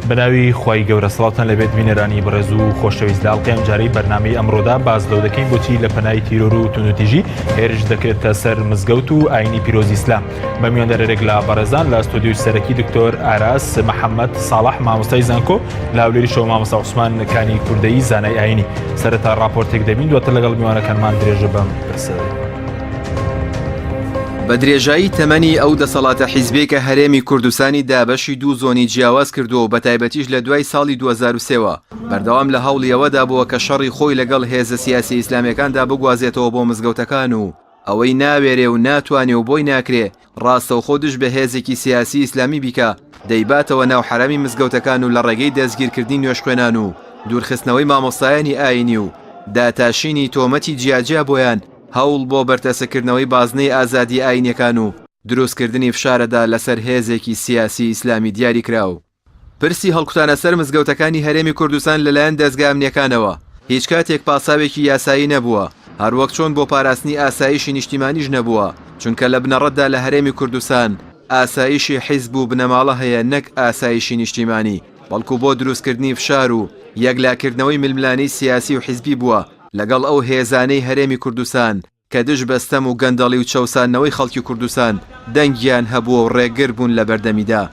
بەناوی خوای گەورە سڵاوتان لەبێت بینەرانی بەڕێز و خۆشەویست لە ئەڵقەی ئەمجارەی بەرنامەی ئەمڕۆدا باس لەو دەکەین بۆچی لە پەنای تیرۆر و توندوتیژی هێرش دەکرێتە سەر مزگەوت و ئاینی پیرۆزی ئیسلام بە میواندارێک لە بەڕێزان لە ستۆدیۆی سەرەکی دکتۆر ئاراس محەممەد ساڵح مامۆستای زانکۆ لە هەولێری شەو مامۆستا عوسمان کانی کوردەیی زانای ئاینی سەرەتا ڕاپۆرتێک دەبین دواتر لەگەڵ میوانەکانمان درێژە بەم پرسە دەدەین. بە درێژایی تەمەنی ئەو دەسەڵاتە حیزبیەی کە هەرێمی کوردستانی دابەشی دوو زۆنی جیاواز کردووە و بەتایبەتیش لە دوای ساڵی 2003 وە بەردەوام لە هەوڵی ئەوەدا بووە کە شەڕی خۆی لەگەڵ هێزە سیاسیە ئیسلامیەکاندا بگوازێتەوە بۆ مزگەوتەکان و ئەوەی ناوێرێ و ناتوانێ و بۆی ناکرێ ڕاستەوخۆ دژ بە هێزێکی سیاسی ئیسلامی بیکا دەیباتەوە ناو حەرەمی مزگەوتەکان و لە ڕێگەی دەستگیرکردنی نوێژخوێنان و دوورخستنەوەی مامۆستایانی ئایینی و داتاشینی تۆمەتی جیاجیا بۆیان هەوڵ بۆ بەرتەسککردنەوەی بازنەی ئازادییە ئایینیەکان و دروستکردنی فشارەدا لەسەر هێزێکی سیاسی ئیسلامی دیاریکراو. پرسی هەڵکوتانە سەر مزگەوتەکانی هەرێمی کوردستان لەلایەن دەزگا ئەمنیەکانەوە هیچ کاتێک پاساوێکی یاسایی نەبووە، هەروەک چۆن بۆ پاراستنی ئاسایشی نیشتیمانیش نەبووە، چونکە لە بنەڕەتدا لە هەرێمی کوردستان ئاسایشی حیزب و بنەماڵە هەیە نەک ئاسایشی نیشتیمانی، بەڵکو بۆ دروستکردنی فشار و یەکلاکردنەوەی ململانێی سیاسی و حیزبی بووە لەگەڵ ئەو هێزانەی هەرێمی کوردستان کە دژ بە ستەم و گەندەڵی و چەوساندنەوەی خەڵکی کوردستان دەنگیان هەبووە و ڕێگر بوون لە بەردەمیدا.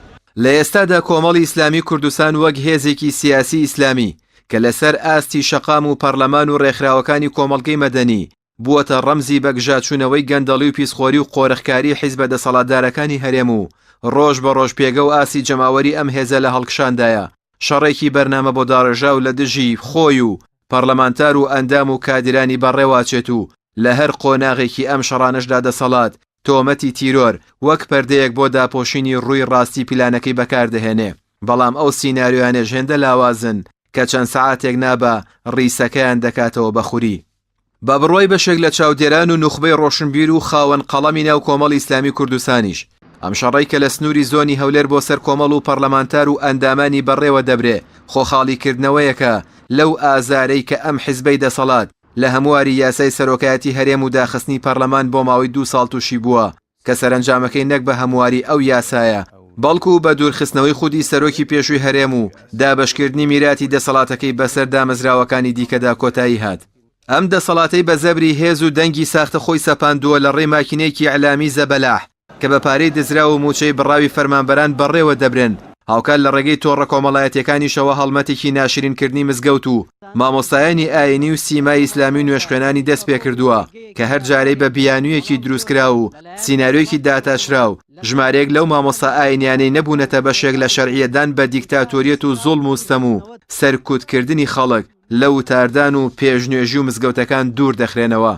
لە ئێستادا کۆمەڵی ئیسلامی کوردستان وەک هێزێکی سیاسی ئیسلامی کە لەسەر ئاستی شەقام و پەڕلەمان و ڕێکخراوەکانی کۆمەڵگەی مەدەنی بووەتە ڕەمزی بەگژاچوونەوەی گەندەڵی و پیسخۆری و قۆرخکاری حیزبە دەسەڵاتدارەکانی هەرێم و ڕۆژ بە ڕۆژ پێگە و ئاستی جەماوەری ئەم هێزە لە هەڵکشاندایە شەڕێکی بەرنامە بۆداڕێژراو لە دژی خۆی و پەڕلەمانتار و ئەندام و کادیرانی بەڕێوەئەچێت و لە هەر قۆناغێکی ئەم شەڕانەشدا دەسەڵات تۆمەتی تیرۆر وەک پەردەیەک بۆ داپۆشینی ڕووی ڕاستی پیلانەکەی بەکاردەهێنێ، بەڵام ئەو سیناریۆیانەش هێندە لاوازن کە چەند سەعاتێک نابا ڕیسەکەیان دەکاتەوە بە خوری. بە بڕوای بەشێک لە چاودێران و نوخبەی ڕۆشنبیر و خاوەن قەڵەمی ناو کۆمەڵی ئیسلامی کوردستانیش، ئەم شەڕەی کە لە سنووری زۆنی هەولێر بۆ سەر کۆمەڵ و پەڕلەمانتار و ئەندامانی بەڕێوە دەبرێ، خۆخاڵیکردنەوەیەکە لەو ئازارەی کە ئەم حیزبەی دەسەڵات لە هەمواری یاسای سەرۆکایەتی هەرێم و داخستنی پەڕلەمان بۆ ماوەی دوو ساڵ تووشی بووە کە سەرەنجامەکەی نەک بە هەمواری ئەو یاسایە، بەڵکو بە دوورخستنەوەی خودی سەرۆکی پێشووی هەرێم و دابەشکردنی میراتی دەسەڵاتەکەی بەسەر دامەزراوەکانی دیکەدا کۆتایی هات. ئەم دەسەڵاتەی بە زەبری هێز و دەنگی ساختە خۆی سەپاندووە لە ڕێی ماکینەیەکی ئیعلامی زەبەلاح کە بە پارەی دزراو و مووچەی بڕاوی فەرمانبەران بەڕێوە دەبرێن، هاوکات لە ڕێگەی تۆڕە کۆمەڵایەتییەکانیشەوە هەڵمەتێکی ناشرینکردنی مزگەوت و مامۆستایانی ئایینی و سیمای ئیسلامی و نوێژخوێنانی دەست پێکردووە کە هەر جارەی بە بیانوویەکی دروستکراو و سیناریۆیەکی داتاشراو ژمارەیەک لەو مامۆستا ئایینیانەی نەبوونەتە بەشێک لە شەرعیەتدان بە دیکتاتۆریەت و زوڵم و ستەم و سەرکوتکردنی خەڵک لە وتاردان و پێشنوێژی و مزگەوتەکان دوور دەخرێنەوە.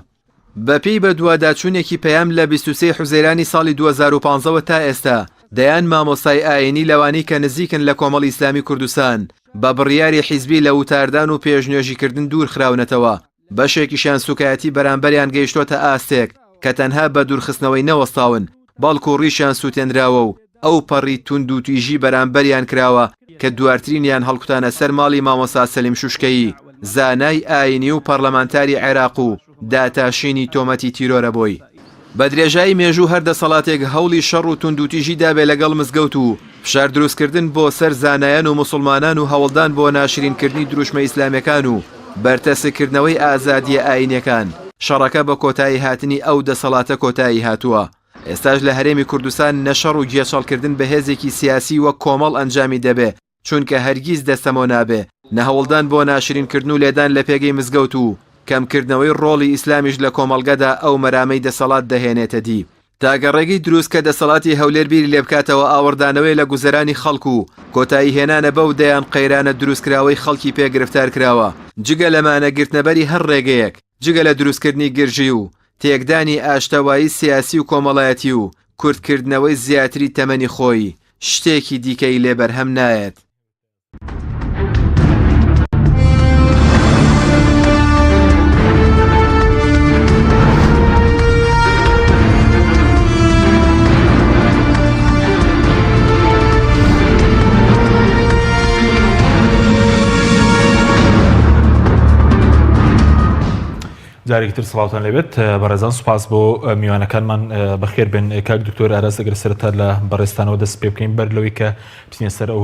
بەپێی بەدواداچوونێکی پەیام لە 23 حوزەیرانی ساڵی 2015 وە تا ئێستا دەیان مامۆستای ئایینی لەوانەی کە نزیکن لە کۆمەڵی ئیسلامی کوردستان بە بڕیاری حیزبی لە وتاردان و پێشنوێژیکردن دوور خراونەتەوە، بەشێکیشیان سوکایەتی بەرامبەریان گەیشتۆتە ئاستێک کە تەنها بە دوورخستنەوەی نەوەستاون بەڵکو ڕیشیان سوتێنراوە و ئەوپەڕی توندوتیژی بەرامبەریان کراوە کە دوارترینیان هەڵکوتانە سەر ماڵی مامۆستا سەلیم شوشکەیی زانای ئاینی و پەڕلەمانتاری عێراق و داتاشینی تۆمەتی تیرۆرە بۆی. بە درێژایی مێژوو هەر دەسەڵاتێک هەوڵی شەڕ و توندوتیژی دابێ لەگەڵ مزگەوت و فشار دروستکردن بۆ سەر زانایان و موسڵمانان و هەوڵدان بۆ ناشرینکردنی دروشمە ئیسلامیەکان و بەرتەسککردنەوەی ئازادیە ئاینیەکان، شەڕەکە بە کۆتایی هاتنی ئەو دەسەڵاتە کۆتایی هاتووە. ئێستاش لە هەرێمی کوردستان نە شەڕ و گێچەڵکردن بە هێزێکی سیاسی وەک کۆمەڵ ئەنجامی دەبێ، چونکە هەرگیز دەستەمۆ نابێ، نە هەوڵدان بۆ ناشرینکردن و لێدان لە پێگەی مزگەوت و کەمکردنەوەی ڕۆڵی ئیسلامیش لە کۆمەڵگەدا ئەو مەرامەی دەسەڵات دەهێنێتە دی. تاکە ڕێگەی دروست کە دەسەڵاتی هەولێر بیری لێبکاتەوە ئاوڕدانەوەیە لە گوزەرانی خەڵک و کۆتایی هێنانە بەو دەیان قەیرانە دروستکراوەی خەڵکی پێ گرفتار کراوە، جگە لەمانە گرتنەبەری هەر ڕێگەیەک جگە لە دروستکردنی گرژی و تێکدانی ئاشتەوایی سیاسی و کۆمەڵایەتی و کورتکردنەوەی زیاتری تەمەنی خۆی شتێکی دیکەی لێ بەرهەم نایەت. جارێکی تر سڵاوتان لێبێت بەڕێزان سوپاس بۆ میوانەکانمان بەخێر بێن کاک دکتۆر ئاراس ئەگەر سەرەتا لە بەڕێزتانەوە دەست پێ بکەین بەر لەوەی کە بچینە سەر ئەو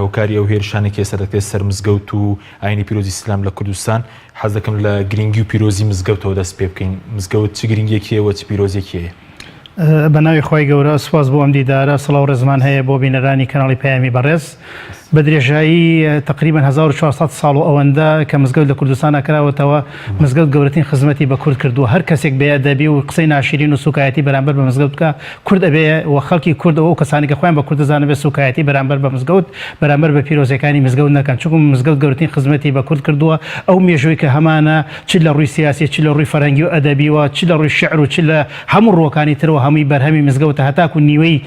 هۆکاری ئەو هێرشانێک ئێستا دەکرێت سەر مزگەوت و ئاینی پیرۆزی ئیسلام لە کوردستان حەز دەکەم لە گرنگی و پیرۆزی مزگەوتەوە دەست پێ بکەین مزگەوت چ گرنگیەکی هەیە و چ پیرۆزیەکی هەیە؟ بە ناوی خوای گەورە سوپاس بۆ ئەم دیدارە سڵاو ڕێزمان هەیە بۆ بینەرانی کەناڵی پەیامی بەڕێز بە درێژایی تقریبا 1400 ساڵ و ئەوەندە کە مزگەوت لە کوردستانە کراوەتەوە مزگەوت گەورەترین خزمەتی بە کورد کردووە هەر کەسێک بێ ئەدەبی و قسەی ناشرین و سوکایەتی بەرامبەر بە مزگەوت بکا کورد ئەبێ و خەڵکی کورد و ئەو کەسانی کە خۆیان بە کورد دەزانن بێ سوکایەتی بەرامبەر بە مزگەوت بەرامبەر بە پیرۆزیەکانی مزگەوت نەکەن چونکە مزگەوت گەورەترین خزمەتی بە کورد کردووە ئەو مێژووی کە هەمانە چ لە ڕووی سیاسی چ لە ڕووی فەرهەنگی و ئەدەبیوە چ لە ڕووی شعر و چ لە هەموو ڕووەکانی ترەوە هەمووی بەرهەمی مزگەوتە هەتاکو نیوەی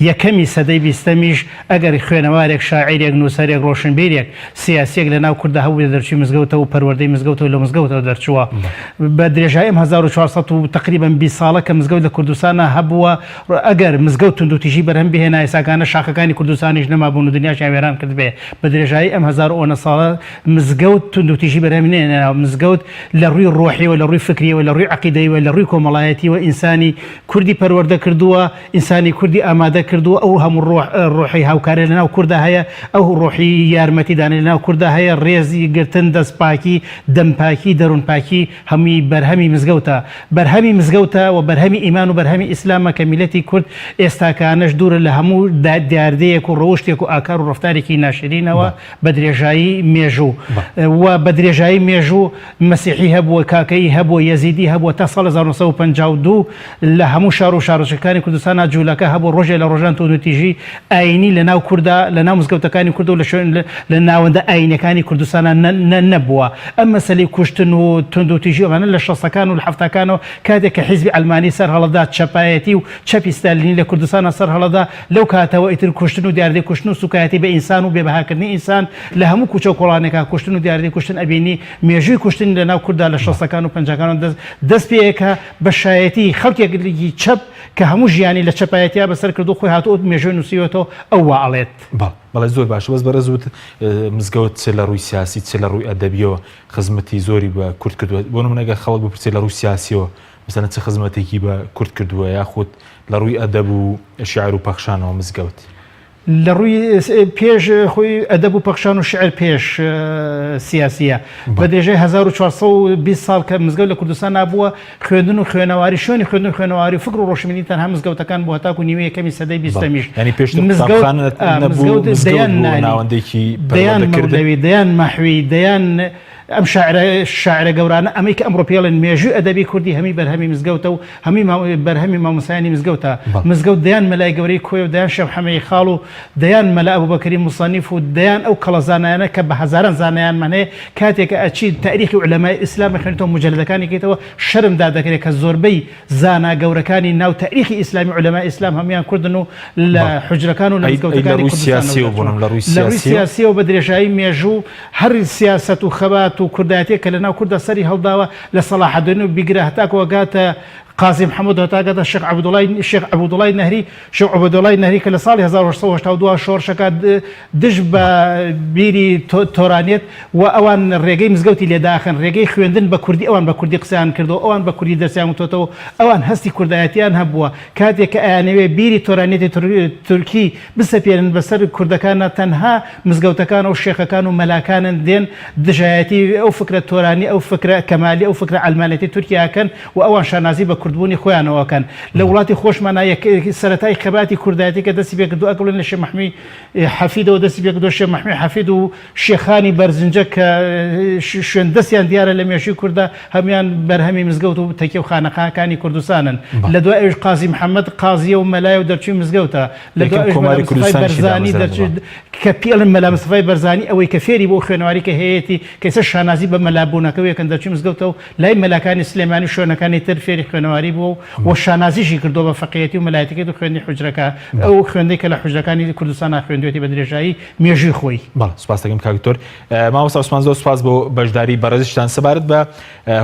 یەکەمی سەدەی بیستەمیش ئەگەر خوێنەوارێک، شاعیرێک، نووسەرێک، ڕۆشنبیرێک، سیاسییەک لە ناو کورددا هەبووبێت دەرچووی مزگەوتە و پەروەردەی مزگەوتە و لە مزگەوتەوە دەرچووە. بە درێژایی ئەم 1400 و تەقریبەن 20 ساڵە کە مزگەوت لە کوردستانا هەبووە، ئەگەر مزگەوت توندوتیژی بەرهەم بهێنایە ساکانە شاخەکانی کوردستانیش نەمابوون و دنیاشیان وێران کردبێ. بە درێژایی ئەم هەزار و ئەوەنە ساڵە مزگەوت توندوتیژی بەرهەم نەهێناوە. مزگەوت لە ڕووی ڕۆحیەوە، لە ڕووی فکریەوە، لە ڕووی عەقیدەییەوە، لە ڕووی کۆمەڵایەتیەوە ئینسانی کوردی پەروەردە کردووە. ئینسانی کوردی ئامادە کردووە، ئەو هەموو ڕۆح ڕۆحی هاوکاریە لەناو کوردا هەیە، ئەو ڕۆحی یارمەتیدانەی لەناو کوردا هەیە، ڕێزی گرتن، دەست پاکی، دەم پاکی، دەروون پاکی، هەمووی بەرهەمی مزگەوتە. بەرهەمی مزگەوتە و بەرهەمی ئیمان و بەرهەمی ئیسلامە کە میللەتی کورد ئێستاکانەش دوورە لە هەموو دیاردەیەک و ڕەوشتێک و ئاکار و ڕەفتارێکی ناشرینەوە بە درێژایی مێژوو و بە درێژایی مێژوو مەسیحی هەبووە، کاکەیی هەبووە، یەزیدی هەبووە تا ساڵ 1952 لە هەموو شار و شارۆچکەکانی کوردستانا جوولەکە هەبوو، ڕۆژێ لە ڕۆژان توندوتیژی ئایینی لە ناو کوردا، لە ناو مزگەوتەکانی کورد و لە شوێن لە ناوەندە ئایینیەکانی کوردستانا نە نەبووە. ئەم مەسەلەی کوشتن و توندوتیژی و ئەمانە لە شەستەکان و لە حەفتاکانەوە کاتێک کە حیزبی عەلمانی سەر هەڵەدا، چەپایەتی و چەپی ستالینی لە کوردستانا سەر هەڵەدا، لەو کاتەوە ئیتر کوشتن و دیاردەی کوشتن و سوکایەتی بە ئینسان و بێ بەهاکردنی ئینسان لە هەموو کوچە و کۆڵانێکا کوشتن و دیاردەی کوشتن ئەبینی، مێژووی کوشتن لە ناو کورددا لە شەستەکان و پەنجاکانەوە دەست دەست پێ ئەکا بە شایەتی خەڵکێکی چەپ کە هەموو ژیانی لە چەپایەتیا بەسەر کردوو خۆی هاتووە مێژووی نووسیوەتەوە ئەو وا ئەڵێت. بەڵێ بەڵێ زۆر باشە بەس بەڕێز وتت مزگەوت چ لە ڕووی سیاسی چ لە ڕووی ئەدەبیەوە خزمەتی زۆری بە کورد کردووە بۆ نمونە گەر خەڵک بپرسێ لە ڕووی سیاسیەوە مەسەلەن چ خزمەتێکی بە کورد کردووە یاخود لە ڕووی ئەدەب و شیعر و پەخشانەوە مزگەوت؟ لە ڕووی پێش خۆی ئەدەب و پەخشان و شعر پێش سیاسیە بە درێژای 1420 ساڵ کە مزگەوت لە کوردستان نابووە خوێندن و خوێنەواری شوێنی خوێندن و خوێنەواری و فکر و ڕۆشنبیری تەنها مزگەوتەکان بوو هەتاکو نیوەی یەکەمی سەدەی بیستەمیش یانی پێشتر مزگەوت قوتابخانە نەبوو مزگەوت مزگەوت دەیان بوو نالی ناوەندێکی دەیان پەروەردەکردن مەولەوی دەیان مەحوی دەیان ئەم شاعرە شاعرە گەورانە ئەمەی کە ئەمڕۆ پێڵێن مێژووی ئەدەبی کوردی هەمی بەرهەمی مزگەوتە و هەمی بەرهەمی مامۆستایانی مزگەوتە. مزگەوت دەیان مەلای گەورەی کۆیە و دەیان شێخ حەمەی خاڵ و دەیان مەلا ئەبوبەکری موسەنیف و دەیان ئەو کەڵە زانایانە کە بە هەزاران زانایانمان هەیە کاتێک کە ئەچی تاریخی عولەمای ئیسلام ئەخوێنیتەوە موجەلەدەکانی کەیتەوە شەرم دادەکرێ کە زۆربەی زانا گەورەکانی ناو تاریخی ئیسلامی عولەمای ئیسلام هەموویان کوردن و لە حوجرەکان و لە ئەی لە مزگەوتەکانی ڕووی کوردستانەوە سیاسیەوە دەرچوون. بوونم لە ڕووی لە ڕووی سیاسیەوە؟ سیاسیەوە بە درێژایی مێژوو هەر سیاسەت و خەبات و کوردایەتیەک کە لە ناو کورددا سەری هەڵداوە لە سەڵاحەدین و بیگرە هەتاکو ئەگاتە قازی محەمەد و هەتا ئەگاتە شێخ عەبدوڵای شێخ عەبدوڵای نەهری شێخ عوبەدوڵای نەهری کە لە ساڵی 1882 شۆڕشەکە دژ بە بیری تۆرانیەت و ئەوان ڕێگەی مزگەوتی لێ داخن ڕێگەی خوێندن بە کوردی ئەوان بە کوردی قسەیان کردەوە ئەوان بە کوردی دەرسیان وتۆتەوە ئەوان هەستی کوردایەتیان هەبووە کاتێک کە ئەیانەوێ بیری تۆرانیەتی تورکی بسەپێنن بەسەر کوردەکانا تەنها مزگەوتەکان و شێخەکان و مەلاکانن دێن دژایەتی ئەو فکرە تۆرانی ئەو فکرە کەمالی ئەو فکرە عەلمانێتی تورکیا ئەکەن و ئەوان شانازی بە کوردبوونی خۆیانەوە ئەکەن لە وڵاتی خۆشمانا یەک سەرەتای خەباتی کوردایەتی کە دەستی پێکردوە ئەگەڵێن لە شێخ مەحموی حەفیدەوە دەستی پێکردوە شێخ مەحموی حەفید و شێخانی بەرزنجە کە شوێن دەستیان دیارە لە مێژووی کورددا هەموویان بەرهەمی مزگەوت و تەکیە و خانەقاکانی کوردستانن. لە دوای ئەویش قازی محەمەد قازییە و مەلایە و دەرچووی مزگەوتە. لە دوای یەکەم ئەویش مەلا کۆماری مستەفای کوردستانیشی بەرزانی دامەزراندووە. دەرچوو کە پێڵن مەلا مستەفای بەرزانی ئەوەی کە فێری بوو خوێنەواری کە هەیەتی کە ئێستا شانازی بە مەلا بوونەکەوە یەکەم دەرچووی مزگەوتە و لای مەلاکانی سلێمانی و شوێنەکانی تر فێری خوێنەواری بووە و و شانازیشی کردووە بە فەقێیەتی و مەلایەتیکەی و خوێندنی حوجرەکە ئەو خوێندەی کە لە حوجرەکانی کوردستانا خوێندوویەتی بە درێژایی مێژووی خۆی. بەڵێ سوپاس دەکەم کاک دکتۆر. مامۆستا عوسمان زۆر سوپاس بۆ بەشداری بەڕێزیشتان سەبارەت بە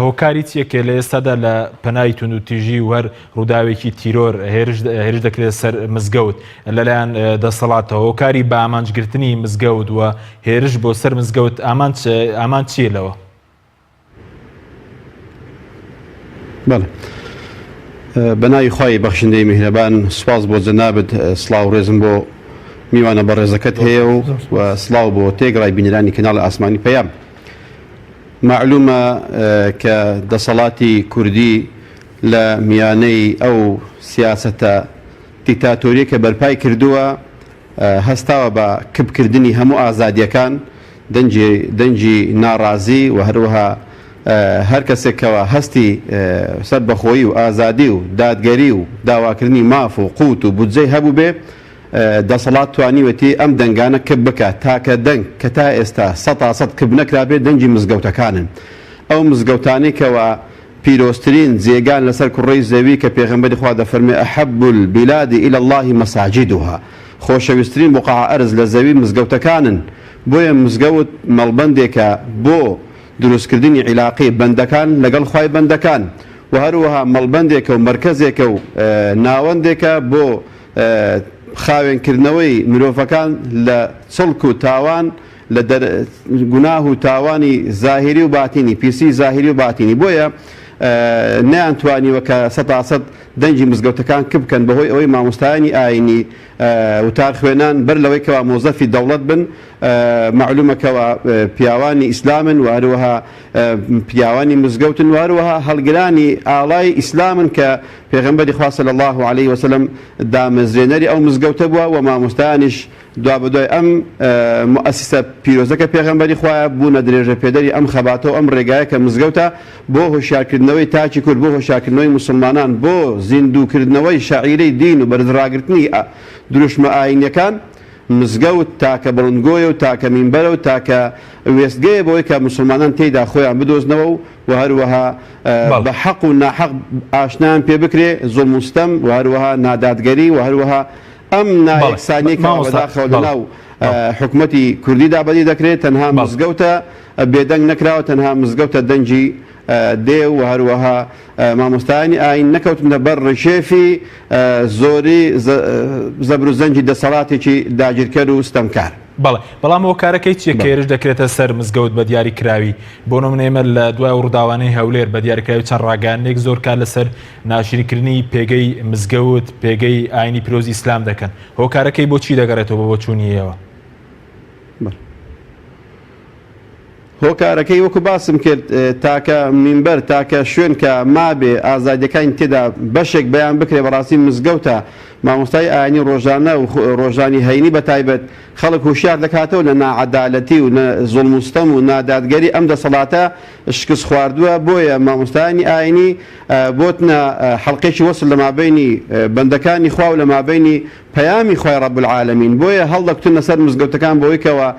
هۆکاری چییە کە لە ئێستادا لە پەنای توندوتیژی و هەر ڕووداوێکی تیرۆر هێرش دەکرێت سەر مزگەوت لەلایەن دەسەڵاتەوە هۆکاری بە ئامانجگرتنی مزگەوت و هێرش بۆ سەر مزگەوت ئامانج ئامانج چییە لەوە؟ بەڵێ بە ناوی خوای بەخشندەی میهرەبان سوپاس بۆ جەنابت سڵاو ڕێزم بۆ میوانە بەڕێزەکەت هەیە و و سڵاو بۆ تێگڕای بینەرانی کەناڵی ئاسمانی پەیام مەعلومە کە دەسەڵاتی کوردی لە میانەی ئەو سیاسەتە دیکتاتۆریە کە بەرپای کردووە هەستاوە بە کپ کردنی هەموو ئازادیەکان، دەنگی دەنگی ناڕازی و هەروەها هەر کەسێک کەوا هەستی سەربەخۆیی و ئازادی و دادگەری و داواکردنی ماف و قوت و بودجەی هەبووبێ دەسەڵات توانیوێتی ئەم دەنگانە کپ بکات، تاکە دەنگ کە تا ئێستا سەتا سەد کپ نەکرابێ دەنگی مزگەوتەکانن ئەو مزگەوتانەی کەوا پیرۆزترین جێگان لەسەر کوڕەی زەوی کە پێغەمبەری خوا دەفەرموێ احب البلاد الی اللە مساجدها خۆشەویسترین بوقعە ئەرز لە زەوی مزگەوتەکانن بۆیە مزگەوت مەڵبەندێکە بۆ دروستکردنی عیلاقەی بەندەکان لەگەڵ خوای بەندەکان وە هەروەها مەڵبەندێکە و مەرکەزێکە و ناوەندێکە بۆ خاوێنکردنەوەی مرۆڤەکان لە چڵک و تاوان لە دەر گوناه و تاوانی زاهیری و باتینی، پیسی زاهیری و باتینی، بۆیە نەیانتوانیوە کە سەتاسەد دەنگی مزگەوتەکان کپ بکەن بەهۆی ئەوەی مامۆستایانی ئاینی وتار خوێنان بەر لەوەی کەوا مۆزەفی دەوڵەت بن مەعلومە کەوا پیاوانی ئیسلامن و هەروەها پیاوانی مزگەوتن و هەروەها هەڵگرانی ئاڵای ئیسلامن کە پێغەمبەری خوا صلی اللە علیه وسلم دامەزرێنەری ئەو مزگەوتە بووە و مامۆستایانیش دوابەدوای ئەم موئەسیسە پیرۆزە کە پێغەمبەری خوایە، بوونە درێژەپێدەری ئەم خەباتە و ئەم ڕێگایە کە مزگەوتە بۆ هۆشیارکردنەوەی تاکی کورد، بۆ هۆشیارکردنەوەی موسڵمانان، بۆ زیندووکردنەوەی شەعیرەی دین و بەرزڕاگرتنی دروشمە ئایینیەکان، مزگەوت تاکە بڵندگۆیە و تاکە مینبەرە و تاکە وێستگەیە بۆی کە موسڵمانان تێیدا خۆیان بدۆزنەوە و و هەروەها بە حەق و ناحەق ئاشنایان پێ بکرێ، زوڵم و ستەم و هەروەها نادادگەری و هەروەها ئەم نایەکسانیەی کە بەداخەوە لەناو حکومەتی کوردیدا بەدی دەکرێت تەنها مزگەوتە بێدەنگ نەکراوە تەنها مزگەوتە دەنگی دێ و هەروەها مامۆستایانی ئاین نەکەوتنە بەر ڕکێفی زۆری زەبر و زەنگی دەسەڵاتێکی داگیرکەر و ستەمکار. بەڵێ بەڵام هۆکارەکەی چیە کە هێرش دەکرێتە سەر مزگەوت بە دیاری کراوی؟ بۆ نمونە ئێمە لە دوای ئەو ڕووداوانەی هەولێر بە دیاریکراوی چەند ڕاگەیاندنێک زۆر کار لەسەر ناشرینکردنی پێگەی مزگەوت، پێگەی ئاینی پیرۆزی ئیسلام دەکەن. هۆکارەکەی بۆ چی دەگەڕێتەوە بە بۆچوونی ئێوە؟ هۆکارەکەی وەکو باسم کرد تاکە مینبەر، تاکە شوێن کە مابێ ئازادیەکانی تێدا بەشێک بەیان بکرێ بەڕاستی مزگەوتە، مامۆستای ئاینی ڕۆژانە و ڕۆژانی هەینی بەتایبەت خەڵک هوشیار دەکاتەوە لە ناعەدالەتی و زوڵم و ستەم و نادادگەری ئەم دەسەڵاتە شکست خواردووە بۆیە مامۆستایانی ئاینی بۆتنە حەڵقێکی وەسل لە مابەینی بەندەکانی خوا و لە مابەینی پەیامی خوای رب العالمین بۆیە هەڵدەکوتنە سەر مزگەوتەکان بۆی کەوا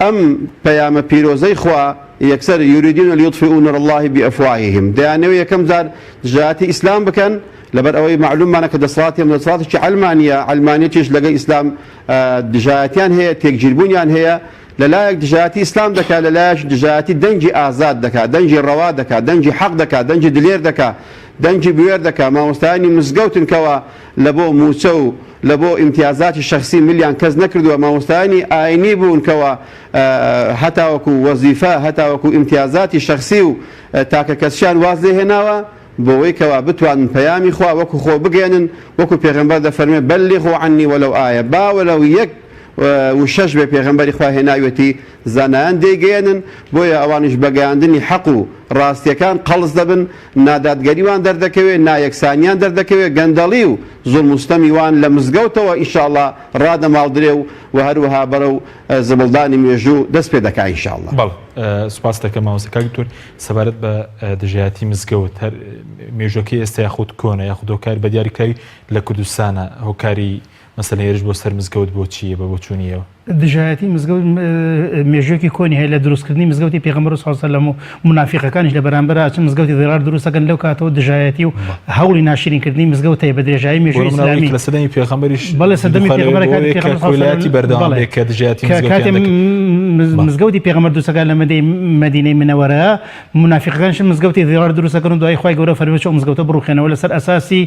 ئەم پەیامە پیرۆزەی خوا یەکسەر یریدون لیطفئوا نور اللە بافواههم دەیانەوێ یەکەم جار دژایەتی ئیسلام بکەن لەبەر ئەوەی مەعلوممانە کە دەسەڵاتی ئەم دەسەڵاتێکی عەلمانیە عەلمانیەتیش لەگەڵ ئیسلام دژایەتیان هەیە تێکگیربوونیان هەیە لەلایەک دژایەتی ئیسلام دەکات لەلایەک دژایەتی دەنگی ئازاد دەکات دەنگی ڕەوا دەکات دەنگی حەق دەکات دەنگی دلێر دەکات دەنگی بوێر دەکات مامۆستایانی مزگەوتن کەوا لە بۆ مووچە و لە بۆ ئیمتیازاتی شەخسی ملیان کەس نەکردووە مامۆستایانی ئاینی بوون کەوا هەتاوەکو وەزیفە هەتاوەکو ئیمتیازاتی شەخسی و تاکەکەسیان واز لێ هێناوە بۆوەی کەوا بتوانن پەیامی خوا وەکو خۆ بگەیەنن وەکو پێغەمبەر دەفەرموێ بلغوا عنی ولو آیە با وەلەو یەک وشەش بێ پێغەمبەری خوا هێناویەتی زانایان دەیگەیەنن بۆیە ئەوانیش بە گەیاندنی حەق و ڕاستیەکان قەڵس دەبن نادادگەری وان دەردەکەوێ نایەکسانیان دەردەکەوێ گەندەڵی و زوڵم و ستەمی وان لە مزگەوتەوە ان شاء اللە ڕادەماڵدرێ و وە هەروەها بەرەو زبڵدانی مێژوو دەست پێ دەکا ان شاء اللە. بەڵێ سوپاست دەکەم مامۆستا. کاک دکتۆر سەبارەت بە دژایەتی مزگەوت هەر مێژوەکەی ئێستا یاخود کۆنە یاخود هۆکاری بە دیاریکراوی لە کوردستانە هۆکاری مەسەلەن هێرش بۆ سەر مزگەوت بۆ چییە بە بۆچوونی ئێوە؟ دژایەتی مزگەوت مێژوویەکی کۆنی هەیە لە دروستکردنی مزگەوتی پێغەمبەر صلی اللە علیه و سلم و مونافیقەکانیش لە بەرامبەرا ئەچن مزگەوتی ضرار دروست دەکەن لەو کاتەوە دژایەتی و هەوڵی ناشرینکردنی مزگەوت هەیە بە درێژایی مێژووی ئیسلامی لە سەردەمی پێغەمبەریش بەڵێ سەردەمی پێغەمبەر کاتی پێغەمبەر صلی اللە علیه و سلم بەردەوام بێ کە دژایەتی مزگەوتیان دەکرد مزگەوتی پێغەمبەر دروست دەکات لە مەدینەی منەوەرە مونافیقەکانیش مزگەوتی ضرار دروست دەکەن و دوایی خوای گەورە فەرمووی چۆن مزگەوتە بڕوخێنەوە لەسەر ئەساسی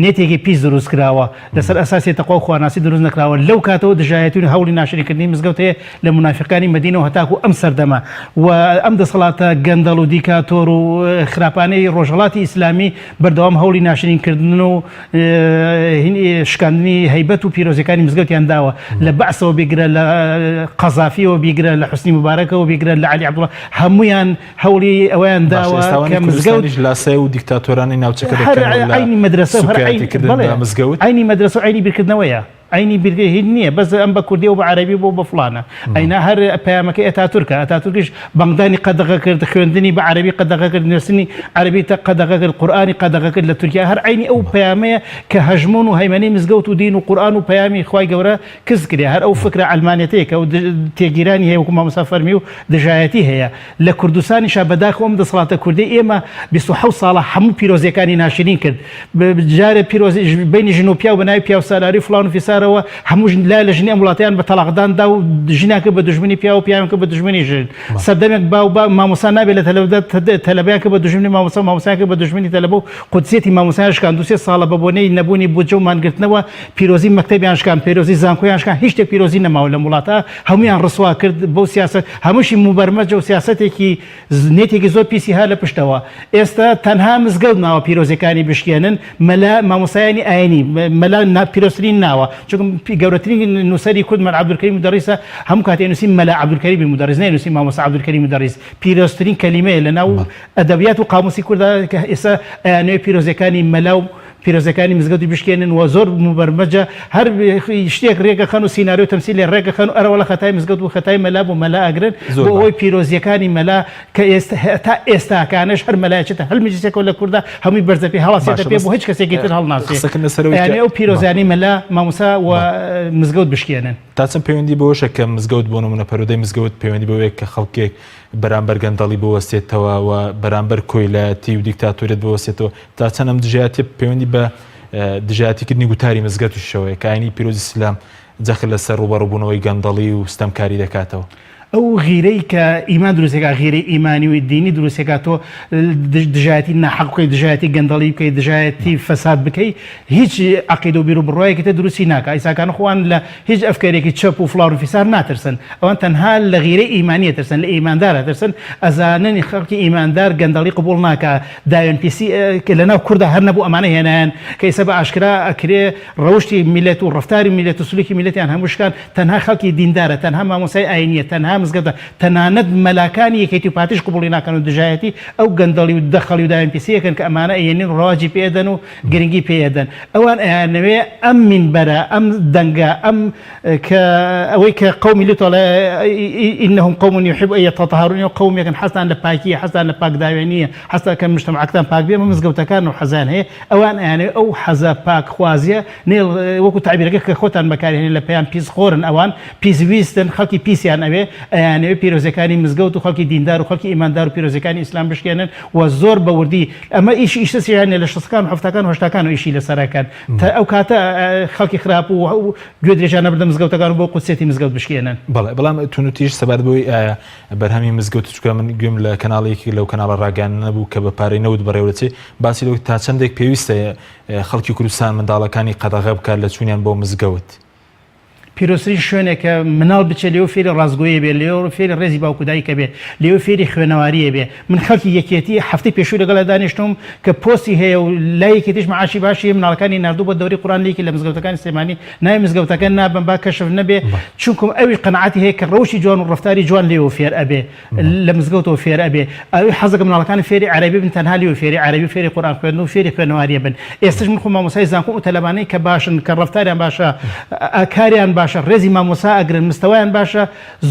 نێتێکی پیس دروست کراوە لەسەر ئەساسی تەقوا و خواناسی دروست نەکراوە لەو کاتەوە دژایەتی و هەوڵ. هەوڵی ناشرینکردنی مزگەوت هەیە لە مونافیقانی مەدینەوە هەتاکو ئەم سەردەمە و ئەم دەسەڵاتە گەندەڵ و دیکاتۆر و خراپانەی ڕۆژهەڵاتی ئیسلامی بەردەوام هەوڵی ناشرینکردن و شکاندنی هەیبەت و پیرۆزیەکانی مزگەوتیان داوە لە بەعسەوە بیگرە لە قەزافیەوە بیگرە لە حوسنی موبارەکەوە بیگرە لە عەلی عەبدوڵا هەمویان هەوڵی ئەوەیان داوە کە مزگەوت لاسای و دیکتاتۆرانی ناوچەکە هەر عەینی مەدرەسە و هەر عەینی بەڵێ مزگەوت عەینی مەدرەسە و عەینی بیرکردنەوەیە. عەینی بیرگە هیچ نییە بەس ئەم بە کوردی و بە عەرەبی بۆ بە فڵانە ئەینا هەر پەیامەکەی ئەتاتورکە ئەتاتورکیش بانگدانی قەدەغە کرد خوێندنی بە عەرەبی قەدەغە کرد نوێسنی عەرەبی تە قەدەغە کرد قورئانی قەدەغە کرد لە تورکیا هەر عەینی ئەو پەیامەیە کە هەژموون و هەیمەنەی مزگەوت و دین و قورئان و پەیامی خوای گەورە کز کرێ هەر ئەو فکرە عەلمانیەتەیە کە ئەو تێگیرانی هەیە وەکو مامۆستا فەرمی و دژایەتی هەیە لە کوردستانیشا بەداخەوە ئەم دەسەڵاتە کوردەی ئێمە 27 ساڵە هەموو پیرۆزیەکانی ناشرین کرد جارێ پیرۆزی بینی ژن و پیاو بە ناوی پیاوسالاری و فڵان و فیسارەوە هەموو ژن لا لە ژنی ئەم وڵاتەیان بە تەڵاقدان دا و ژنیان کرد بە دوژمنی پیاو و پیاویان کرد بە دوژمنی ژن سەردەمێک باو با مامۆستا نابێت لە تەلەبدا تەلەبەیان کرد بە دوژمنی مامۆستا و مامۆستایان کرد بە دوژمنی تەلەبە و قودسیەتی مامۆستایان شکاند دوو سێ ساڵە بە بۆنەی نەبوونی بودجە و مانگرتنەوە پیرۆزی مەکتەبیان شکاند پیرۆزی زانکۆیان شکاند هیچ شتێک پیرۆزی نەماوە لەم وڵاتە هەموویان ڕسوا کرد بەو سیاسەت هەمووشی موبەرمەجە و سیاسەتێکی نێتێکی زۆر پیسی ها لە پشتەوە ئێستا تەنها مزگەوت ماوە پیرۆزیەکانی بشکێنن مەلا مامۆستایانی ئاینی مەلا نا پیرۆزترین ناوە چونکە گەورەترین نووسەری کورد مەلا عەبدولکەریم مودەڕیسە هەموو کاتێ نووسی مەلا عەبدولکەریمی مودەڕیس نەینووسی مامۆستا عەبدولکەریم مودەڕیس پیرۆزترین کەلیمەیە لە ناو ئەدەبیات و قاموسی کورددا کە ئێستا ئەیانەوێ پیرۆزیەکانی مەلا و پیرۆزەکانی مزگەوتی بشکێنن و زۆر موبەرمەجە هەر شتێک رێگەخەن و سیناریۆ تەمسیلێ رێگەخەن و ئەرەوەڵا خەتای مزگەوت بوو خەتای مەلا بوو مەلا ئەگرن بۆ ئەوەی پیرۆزیەکانی مەلا کە ئێستا تا ئێستاکانەش هەر مەلا ئەچێتە هەر مجلسێکەوە لە کوردا هەمووی بەرزە پێ هەڵاسێتە پێ بۆ هیچ کەسێکی تر هەڵناسێ یانی ئەو پیرۆزیانەی مەلا مامۆستا و مزگەوت بشکێنن. تا چەند پەیوەندی بەوەشە کە مزگەوت بۆ نمونە پەروەردەی مزگەوت پەیوەندی بەوەیە کە خەڵکێک بەرامبەر گەندەڵی بوەستێتەوە و بەرامبەر کۆیلایەتی و دیکتاتۆریەت بوەستێتەوە تا چەند ئەم دژایەتیە پەیوەندی بە دژایەتیکردنی گوتاری مزگەوتیشەوەیە کە ئاینی پیرۆزی ئیسلام جەخت لەسەر ڕووبەڕووبوونەوەی گەندەڵی و ستەمکاری دەکاتەوە. ئەو غیرەی کە ئیمان دروستێکا غیرەی ئیمانی و دینی دروستێکا تۆ دژایەتی ناحەق بکەی دژایەتی گەندەڵی بکەی دژایەتی فەساد بکەی هیچ عەقیدە و بیرو بڕوایەکی تر دروستی ناکا ئیساکان خۆ ئەوان لە هیچ ئەفکارێکی چەپ و فڵان و فیسار ناترسن ئەوان تەنها لە غیرەی ئیمانی ئەترسن لە ئیماندار ئەترسن ئەزانن خەڵکی ئیماندار گەندەڵی قبوڵ ناکا داوێن پیسی کە لەناو کوردا هەر نەبوو ئەمانە هێنایان کە ئیسا بە ئاشکرا ئەکرێ ڕەوشتی میللەت و ڕەفتاری میللەت و سلوکی میللەتیان هەموو شکان تەنها خەڵکی دیندارە تەنها مامۆستای ئاینیە تەنها مزگەوتە تەنانەت مەلاکانی یەکێتی و پارتیش قبوڵی ناکەن و دژایەتی ئەو گەندەڵی و دەخەڵی و داوێن پیسی ئەکەن کە ئەمانە ئەیەنین و ڕەواجی پێ ئەدەن و گرنگی پێ ئەدەن ئەوان ئەیانەوێ ئەم مینبەرە ئەم دەنگە ئەم کە ئەوەی کە قەومی لوت ئەڵێ انهم قوم يحب ان يتطهرون قومێکن حەزتان لە پاکیە حەزتان لە پاکداوێنیە حەزتان کە مجتەمعەکەتان پاک بێ ئەمە مزگەوتەکان و حەزیان هەیە ئەوان ئەیانەوێ ئەو حەزە پاکخوازیە نێڵ وەکو تەعبیرەکە کە خۆتان بەکارهێنێ لە پەیام پیس خۆرن ئەوان پیس ویستن خەڵکی پیسیان ئەوێ ئەیانەوێ پیرۆزیەکانی مزگەوت و خەڵکی دیندار و خەڵکی ئیماندار و پیرۆزیەکانی ئیسلام بشکێنن و زۆر بە وردی ئەمە ئیشی ئیشتەسیان لە شەستەکان و حەفتاکان و هەشتاکان و ئیشی لەسەرەکەن تا ئەو کاتە خەڵکی خراپ و گوێ درێژانە بردە مزگەوتەکان و بۆ قودسیەتی مزگەوت بشکێنن. بەڵێ بەڵام توندوتیژ سەبارەت بەوەی ئایا بەرهەمی مزگەوت چونکە من گوێم لە کەناڵی یەکێک لەو کەناڵە ڕاگەیاندنە بوو کە بە پارەی نەوت بەڕێوە دەچێت باسی لەوەی تا چەندێک پێویستە خەڵکی کوردستان منداڵەکانی قەدەغە بکات لە چوونیان بۆ مزگەوت. پیرۆزترین شوێنێکە مناڵ بچێت لێوە فێری ڕاستگۆیی بێ لێوە فێری ڕێزی باوک و دایکە بێ لێوە فێری خوێنەواریە بێ من خەڵکی یەکێتی هەفتەی پێشوو لەگەڵیا دانیشتوم کە پۆستی هەیە و لای یەکێتیش معاشی باشی هەیە مناڵەکانی ناردوو بۆ دەوری قورئان لە یەکێ لە مزگەوتەکانی سلێمانی ناوی مزگەوتەکە نابەم با کەشف نەبێ چونکم ئەویش قەناعەتی هەیە کە ڕەوشی جوان و ڕەفتاری جوان لێوە فێر ئەبێ لە مزگەوتەوە فێر ئەبێ ئەوی حەزەکە مناڵەکانی فێری عەرەبی بن تەنها لێوە فێری عەرەبی و فێری قورئان خوێندن و فێری خوێنەواریە بن ئێستش من خۆم مامۆستای زانکۆم ئەو تەلەبانەی کە باشن کە ڕەفتاریان باشە کاریان باشە ڕێزی مامۆستا ئەگرن مستەوایان باشە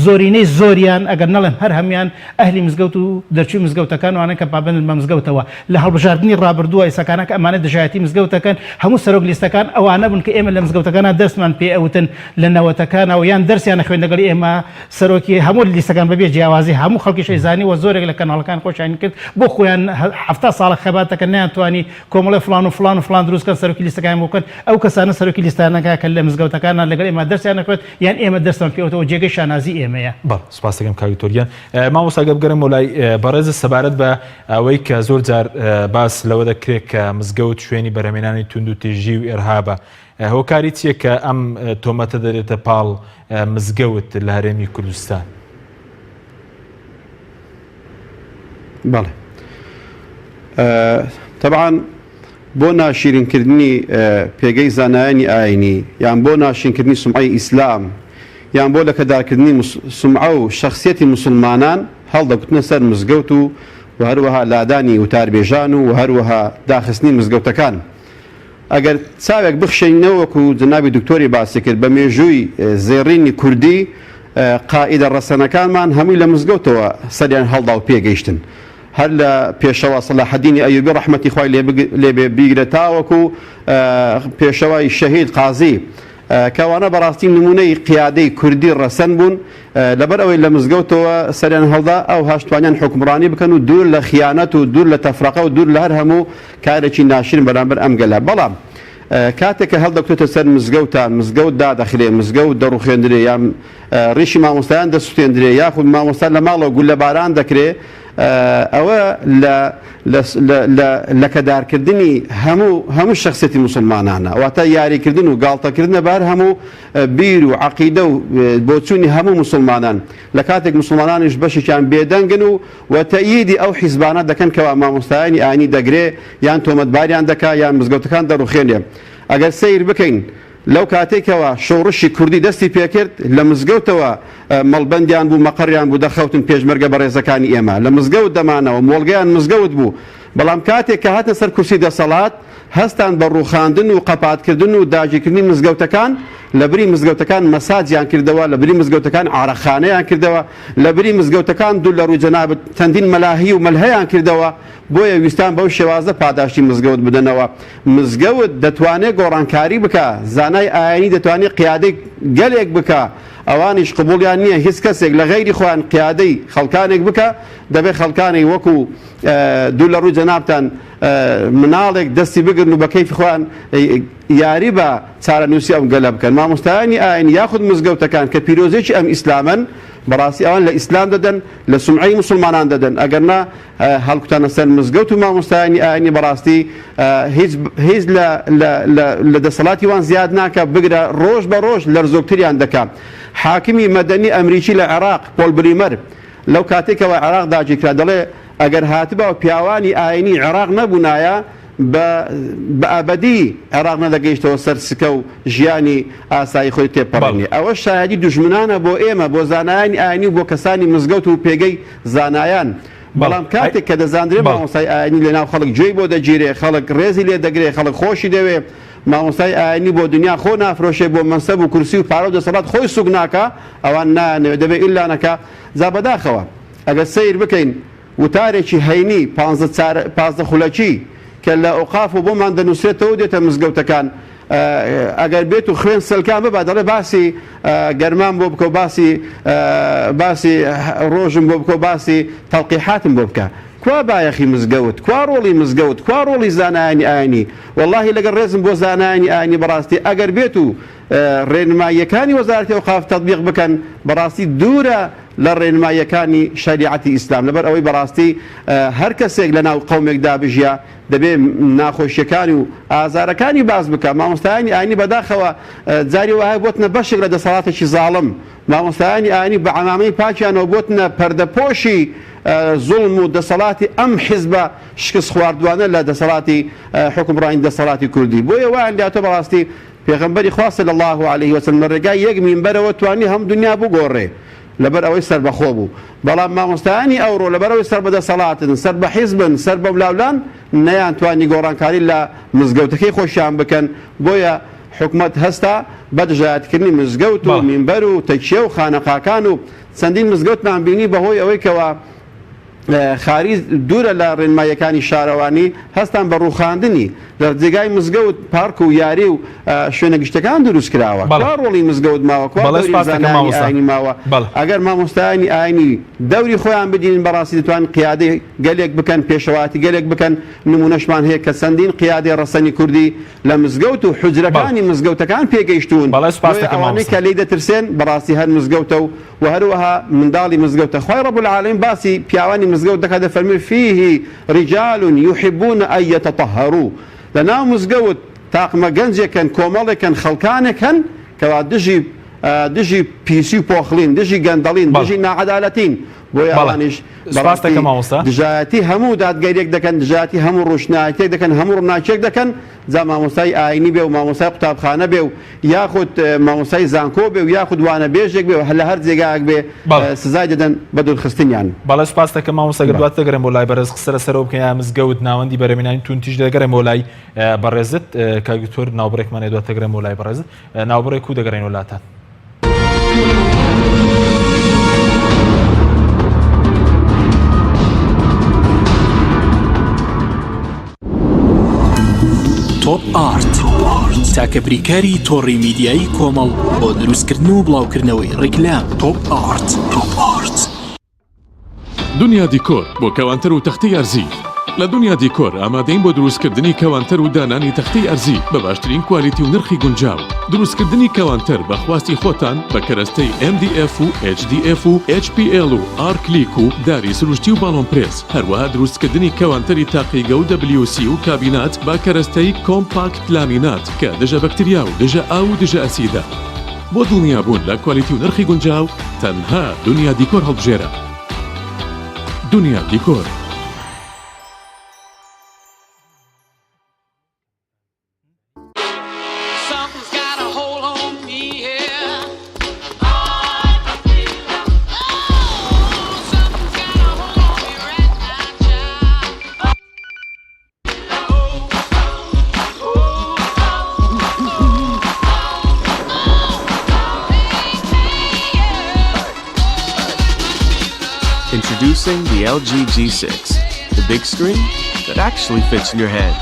زۆرینەی زۆریان ئەگەر نەڵێم هەر هەموویان ئەهلی مزگەوت و دەرچووی مزگەوتەکان وانەن کە پابەندن بە مزگەوتەوە لە هەڵبژاردنی ڕابردووە ئێستاکانە کە ئەمانە دژایەتی مزگەوت دەکەن هەموو سەرۆک لیستەکان ئەوانە بوون کە ئێمە لە مزگەوتەکانا دەرسمان پێ ئەوتن لە نەوەتەکانەوە یان دەرسیان ئەخوێند لەگەڵ ئێمە سەرۆکی هەموو لیستەکان بەبێ جیاوازی هەموو خەڵکیش ئەیزانی و زۆرێک لە کەناڵەکان خۆشیان کرد بۆ خۆیان 70 ساڵە خەبات دەکەن نەیانتوانی کۆمەڵی فڵان و فڵان و فڵان دروست کەن سەرۆکی لیستەکان بۆ بکەن ئەو کەسانە سەرۆکی لیستانەکە کە لە مزگەوتەکانە لەگەڵ ئێمە دەرسیان ئەخوێند یان ئێمە دەرسمان پێوتەوە جێگەی شانازی ئێمەیە. بەڵێ سوپاس دەکەم کاک دکتۆر گیان. مامۆستا گەر بگەڕێمەوە لای بەڕێزت سەبارەت بە ئەوەی کە زۆر جار باس لەوە دەکرێت کە مزگەوت شوێنی بەرهەمێنانی توندوتیژی و ئیرهابە. هۆکاری چییە کە ئەم تۆمەتە دەرێتە پاڵ مزگەوت لە هەرێمی کوردستان؟ بەڵێ تەبعەن بۆ ناشیرینکردنی پێگەی زانایانی ئاینی یان بۆ ناشینکردنی سومعەی ئیسلام یان بۆ لەکەدارکردنی سومعە و شەخسیەتی موسڵمانان هەڵدەکوتنە سەر مزگەوت و و هەروەها لادانی وتاربێژان و هەروەها داخستنی مزگەوتەکان. ئەگەر چاوێک بخشێنینەوە وەکو جەنابی دکتۆری باسی کرد بە مێژووی زێڕینی کوردی قائیدە ڕەسەنەکانمان هەمووی لە مزگەوتەوە سەریان هەڵدا و پێگەیشتن. هەر لە پێشەوا سەلاحەدینی ئەیوبی ڕەحمەتی خوای لێ بێ بیگرە تاوەکو پێشەوای شەهید قازی کە ئەوانە بەڕاستی نمونەی قیادەی کوردی ڕەسەن بوون لەبەر ئەوەی لە مزگەوتەوە سەریان هەڵدا ئەوهاش توانیان حوکمڕانی بکەن و دوور لە خیانەت و دوور لە تەفرەقە و دوور لە هەر هەموو کارێکی ناشرین بەرامبەر ئەم گەلە بەڵام کاتێک کە هەڵدەکوتێتە سەر مزگەوتان مزگەوت دادەخرێ مزگەوت دەڕوخێندرێ یان ڕیشی مامۆستایان دەسوتێندرێ یاخود مامۆستا لە ماڵەوە گوللەباران دەکرێ ئەوە لە لە لەکەدارکردنی هەموو هەموو شەخسیەتی موسڵمانانە واتە یاریکردن و گاڵتەکردنە بە هەر هەموو بیر و عەقیدە و بۆچوونی هەموو موسڵمانان لە کاتێک موسڵمانانیش بەشێکیان بێدەنگن و و تەئیدی ئەو حیزبانە دەکەن کەوا مامۆستایانی ئاینی دەگرێ یان تۆمەتباریان دەکا یان مزگەوتەکان دەڕوخێنێ ئەگەر سەیر بکەین لەو کاتەی کەوا شۆڕشی کوردی دەستی پێکرد لە مزگەوتەوە مەڵبەندیان بوو مەقەڕیان بوو دەخەوتن پێشمەرگە بەڕێزەکانی ئێمە لە مزگەوت دەمانەوە مۆڵگەیان مزگەوت بوو بەڵام کاتێک کە هاتنە سەر کورسی دەسەڵات هەستان بە ڕووخاندن و قەپاتکردن و داگیرکردنی مزگەوتەکان لە بری مزگەوتەکان مەساجیان کردەوە لە بری مزگەوتەکان عارەقخانەیان کردەوە لە بری مزگەوتەکان دوور لە ڕووی جەنابت چەندین مەلاهی و مەلهەیان کردەوە بۆیە ویستان بەو شێوازە پاداشتی مزگەوت بدەنەوە. مزگەوت دەتوانێ گۆڕانکاری بکا، زانای ئایینی دەتوانێ قیادەی گەلێک بکا، ئەوانیش قبوڵیان نییە هیچ کەسێک لە غەیری خۆیان قیادەی خەڵکانێک بکا، دەبێ خەڵکانی وەکو دوور لە ڕووی جەنابتان مناڵێک دەستی بگرن و بە کەیفی خۆیان یاری بە چارەنووسی ئەم گەلە بکەن. مامۆستایانی ئایینی یاخود مزگەوتەکان کە پیرۆزێکی ئەم ئیسلامەن، بەڕاستی ئەوان لە ئیسلام دەدەن، لە سومعەی موسڵمانان دەدەن، ئەگەرنا هەڵکوتانە سەر مزگەوت و مامۆستایانی ئاینی بەڕاستی هیچ هیچ لە لە لە لە دەسەڵاتی وان زیاد ناکا بگرە ڕۆژ بە ڕۆژ لەرزۆکتریان دەکا حاکمی مەدەنی ئەمریکی لە عێراق پۆل بریمەر لەو کاتێکەوە عێراق داگیرکرا دەڵێ ئەگەر هاتبا و پیاوانی ئاینی عێراق نەبوونایە بە بە ئەبەدی عێراق نەدەگەیشتەوە سەر سکە و ژیانی ئاسایی خۆی تێپەڕێنێ ئەوە شایەدی دوژمنانە بۆ ئێمە بۆ زانایانی ئاینی و بۆ کەسانی مزگەوت و پێگەی زانایان، بەڵام کاتێک کە دەزاندرێ مامۆستای ئاینی لەناو خەڵک گوێی بۆ دەگیرێ، خەڵک ڕێزی لێ دەگرێ، خەڵک خۆشی دەوێ، مامۆستای ئاینی بۆ دنیا خۆ نافرۆشێ، بۆ مەنسەب و کورسی و پارە و دەسەڵات خۆی سوک ناکا، ئەوان نایانەوێ، دەبێ ئیلا نەکا، جا بەداخەوە ئەگەر سەیر بکەین وتارێکی هەینی پانزە چار 15 خولەکی کە لە ئەوقاف و بۆمان دەنووسرێتەوە و دێتە مزگەوتەکان، ئەگەر بێت و خوێن سەلکان ببا دەڵێ باسی گەرمام بۆ بکە و باسی باسی ڕۆژم بۆ بکە و باسی تەڵقیحاتم بۆ بکە کوا بایەخی مزگەوت کوا ڕۆڵی مزگەوت کوا ڕۆڵی زانایانی ئاینی وەڵاهی لەگەڵ ڕێزم بۆ زانایانی ئاینی بەڕاستی ئەگەر بێت و ڕێنماییەکانی وەزارەتی ئەوقاف تەتبیق بکەن بەڕاستی دوورە لە ڕێنماییەکانی شەریعەتی ئیسلام لەبەر ئەوەی بەڕاستی هەر کەسێک لەناو قەومێکدا بژیا دەبێ ناخۆشیەکانی و ئازارەکانی باس بکا، مامۆستایانی ئاینی بەداخەوە جاری وایە بۆتنە بەشێک لە دەسەڵاتێکی زاڵم، مامۆستایانی ئاینی بە عەمامەی پاکیانەوە بۆتنە پەردەپۆشی زوڵم و دەسەڵاتی ئەم حیزبە شکست خواردوانە لە دەسەڵاتی حوکمڕانی دەسەڵاتی کوردی بۆیە وایان لاتۆ بەڕاستی پێغەمبەری خوا صلی اللە علیه وسلم لە ڕێگای یەک مینبەرەوە توانی هەم دنیا بگۆڕێ لەبەر ئەوەی سەربەخۆ بوو بەڵام مامۆستایانی ئەوڕۆ لەبەر ئەوەی سەر بە دەسەڵاتن سەر بە حیزبن سەر بەولاولان نەیانتوانی گۆڕانکاری لە مزگەوتەکەی خۆشیان بکەن بۆیە حکومەت هەستا بە دژایەتیکردنی مزگەوت و مینبەر و تەکیە و خانەقاکان و چەندین مزگەوتمان بینی بەهۆی ئەوەی کەوا خاری دوورە لە ڕێنماییەکانی شارەوانی، هەستان بە ڕووخاندنی. لە جێگای مزگەوت پارک و یاری و شوێنە گشتیەکان دروست کراوە. کوا ڕۆڵی مزگەوت ماوە؟ کوا دەوری زانایانی ئاینی ماوە؟ ئەگەر مامۆستایانی ئاینی دەوری خۆیان بدینن بەڕاستی دەتوانن قیادەی گەلێک بکەن، پێشەوایەتی گەلێک بکەن. نموونەشمان هەیە کە چەندین قیادەی ڕەسەنی کوردی لە مزگەوت و حوجرەکانی مزگەوتەکان پێگەیشتوون. بۆیە ئەوانەی کە لێی دەترسێن بەڕاستی هەر مزگەوتە و وە هەروەها منداڵی مزگەوتە خوای رب العالمین باسی پیاوانی مزگەوت دەکات دەفەرموێ فیه رجال یحبون ان یتطهروا لەناو مزگەوت. تاقمە گەنجێکن، کۆمەڵێکن، خەڵکانێک هەن کەوا دژی دژی پیسی و پۆخڵین، دژی گەندەڵین، بەڵێ. دژی ناعەدالەتین، بۆیە بەڵێ. ئەوانیش سوپاست بەڕاستی دەکەم مامۆستا. دژایەتی هەموو دادگەریەک دەکەن، دژایەتی هەموو ڕوشنایەتیەک دەکەن، هەموو ڕووناکیەک دەکەن، جا مامۆستای ئاینی بێ و مامۆستای قوتابخانە بێ و یاخود مامۆستای زانکۆ بێ و یاخود وانەبێژێک بێ و لە هەر جێگایەک بێ بەڵێ. سزای دەدەن بە دوورخستنیان. بەڵێ سوپاست دەکەم مامۆستا گەر بەڵێ. دواتر دەگەرێم بۆ لای بەڕێز قسە لەسەرەوە بکەین ئایا مزگەوت ناوەندی بەرهەمهێنانی توندوتیژی دەگەرێم بۆ لای بەڕێزت کاک دکتۆر ناوبڕێکمان هەیە دواتر دەگەرێم بۆ لای بەڕێزت ناوبڕێک و دەگەڕێینەوە لاتان. تۆپ ئارت تاکە بریکاری تۆڕی میدیایی کۆمەڵ بۆ دروستکردن و بڵاوکردنەوەی ڕیکلام تۆپ ئارت تۆپ ئارت. دنیا دیکۆر بۆ کەوانتەر و تەختەی ئەرزی لە دنیا دیکۆر ئامادەین بۆ دروستکردنی کەوانتەر و دانانی تەختەی ئەرزی بە باشترین کوالیتی و نرخی گونجاو. دروستکردنی کەوانتەر بە خواستی خۆتان بە کەرەستەی MDF و HDF و HPL و ئارکلیک و داری سروشتی و باڵۆن پرێس، هەروەها دروستکردنی کەوانتەری تاقیگە و WC و کابینات بە کەرەستەی کۆمپاکت لامینات کە دژە بەکتریا و دژە ئاو و دژە ئەسیدە. بۆ دڵنیابوون لە کوالیتی و نرخی گونجاو تەنها دنیا دیکۆر هەڵبژێرە. دنیا دیکۆر. Introducing the LG G6, the big screen that actually fits in your hand.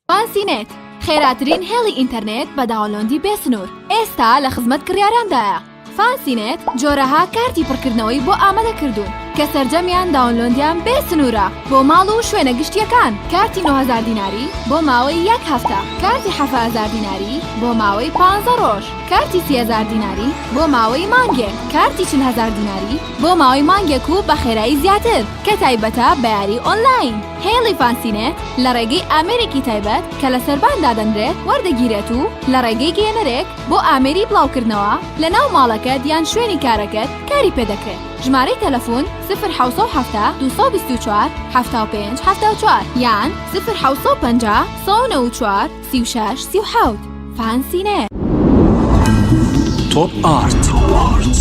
فانسی نێت، خێراترین هێڵی ئینتەرنێت بە داونلۆندی بێ سنوور، ئێستا لە خزمەت کڕیاراندایە. فانسی نێت جۆرەها کارتی پڕکردنەوەی بۆ ئامادە کردوون کە سەرجەمیان داونلۆندیان بێ سنوورە بۆ ماڵ و شوێنە گشتییەکان، کارتی 9000 دیناری بۆ ماوەی یەک هەفتە، کارتی 7000 دیناری بۆ ماوەی پانزە ڕۆژ، کارتی 30000 دیناری بۆ ماوەی مانگێک، کارتی 40000 دیناری بۆ ماوەی مانگێک و بە خێرایی زیاتر کە تایبەتە بە یاری ئۆنلاین. هێڵی فانسینێت لە ڕێگەی ئامێرێکی تایبەت کە لە سەربان دادەنرێت وەردەگیرێت و لە ڕێگەی گەیەنەرێک بۆ ئامێری بڵاوکردنەوە لە ناو ماڵەکەت یان شوێنی کارەکەت کاری پێدەکرێت. ژمارەی تەلەفون، سفر 770 224 75 74 یان سفر 750 194 36 37. فانسینێت. تۆپ ئارت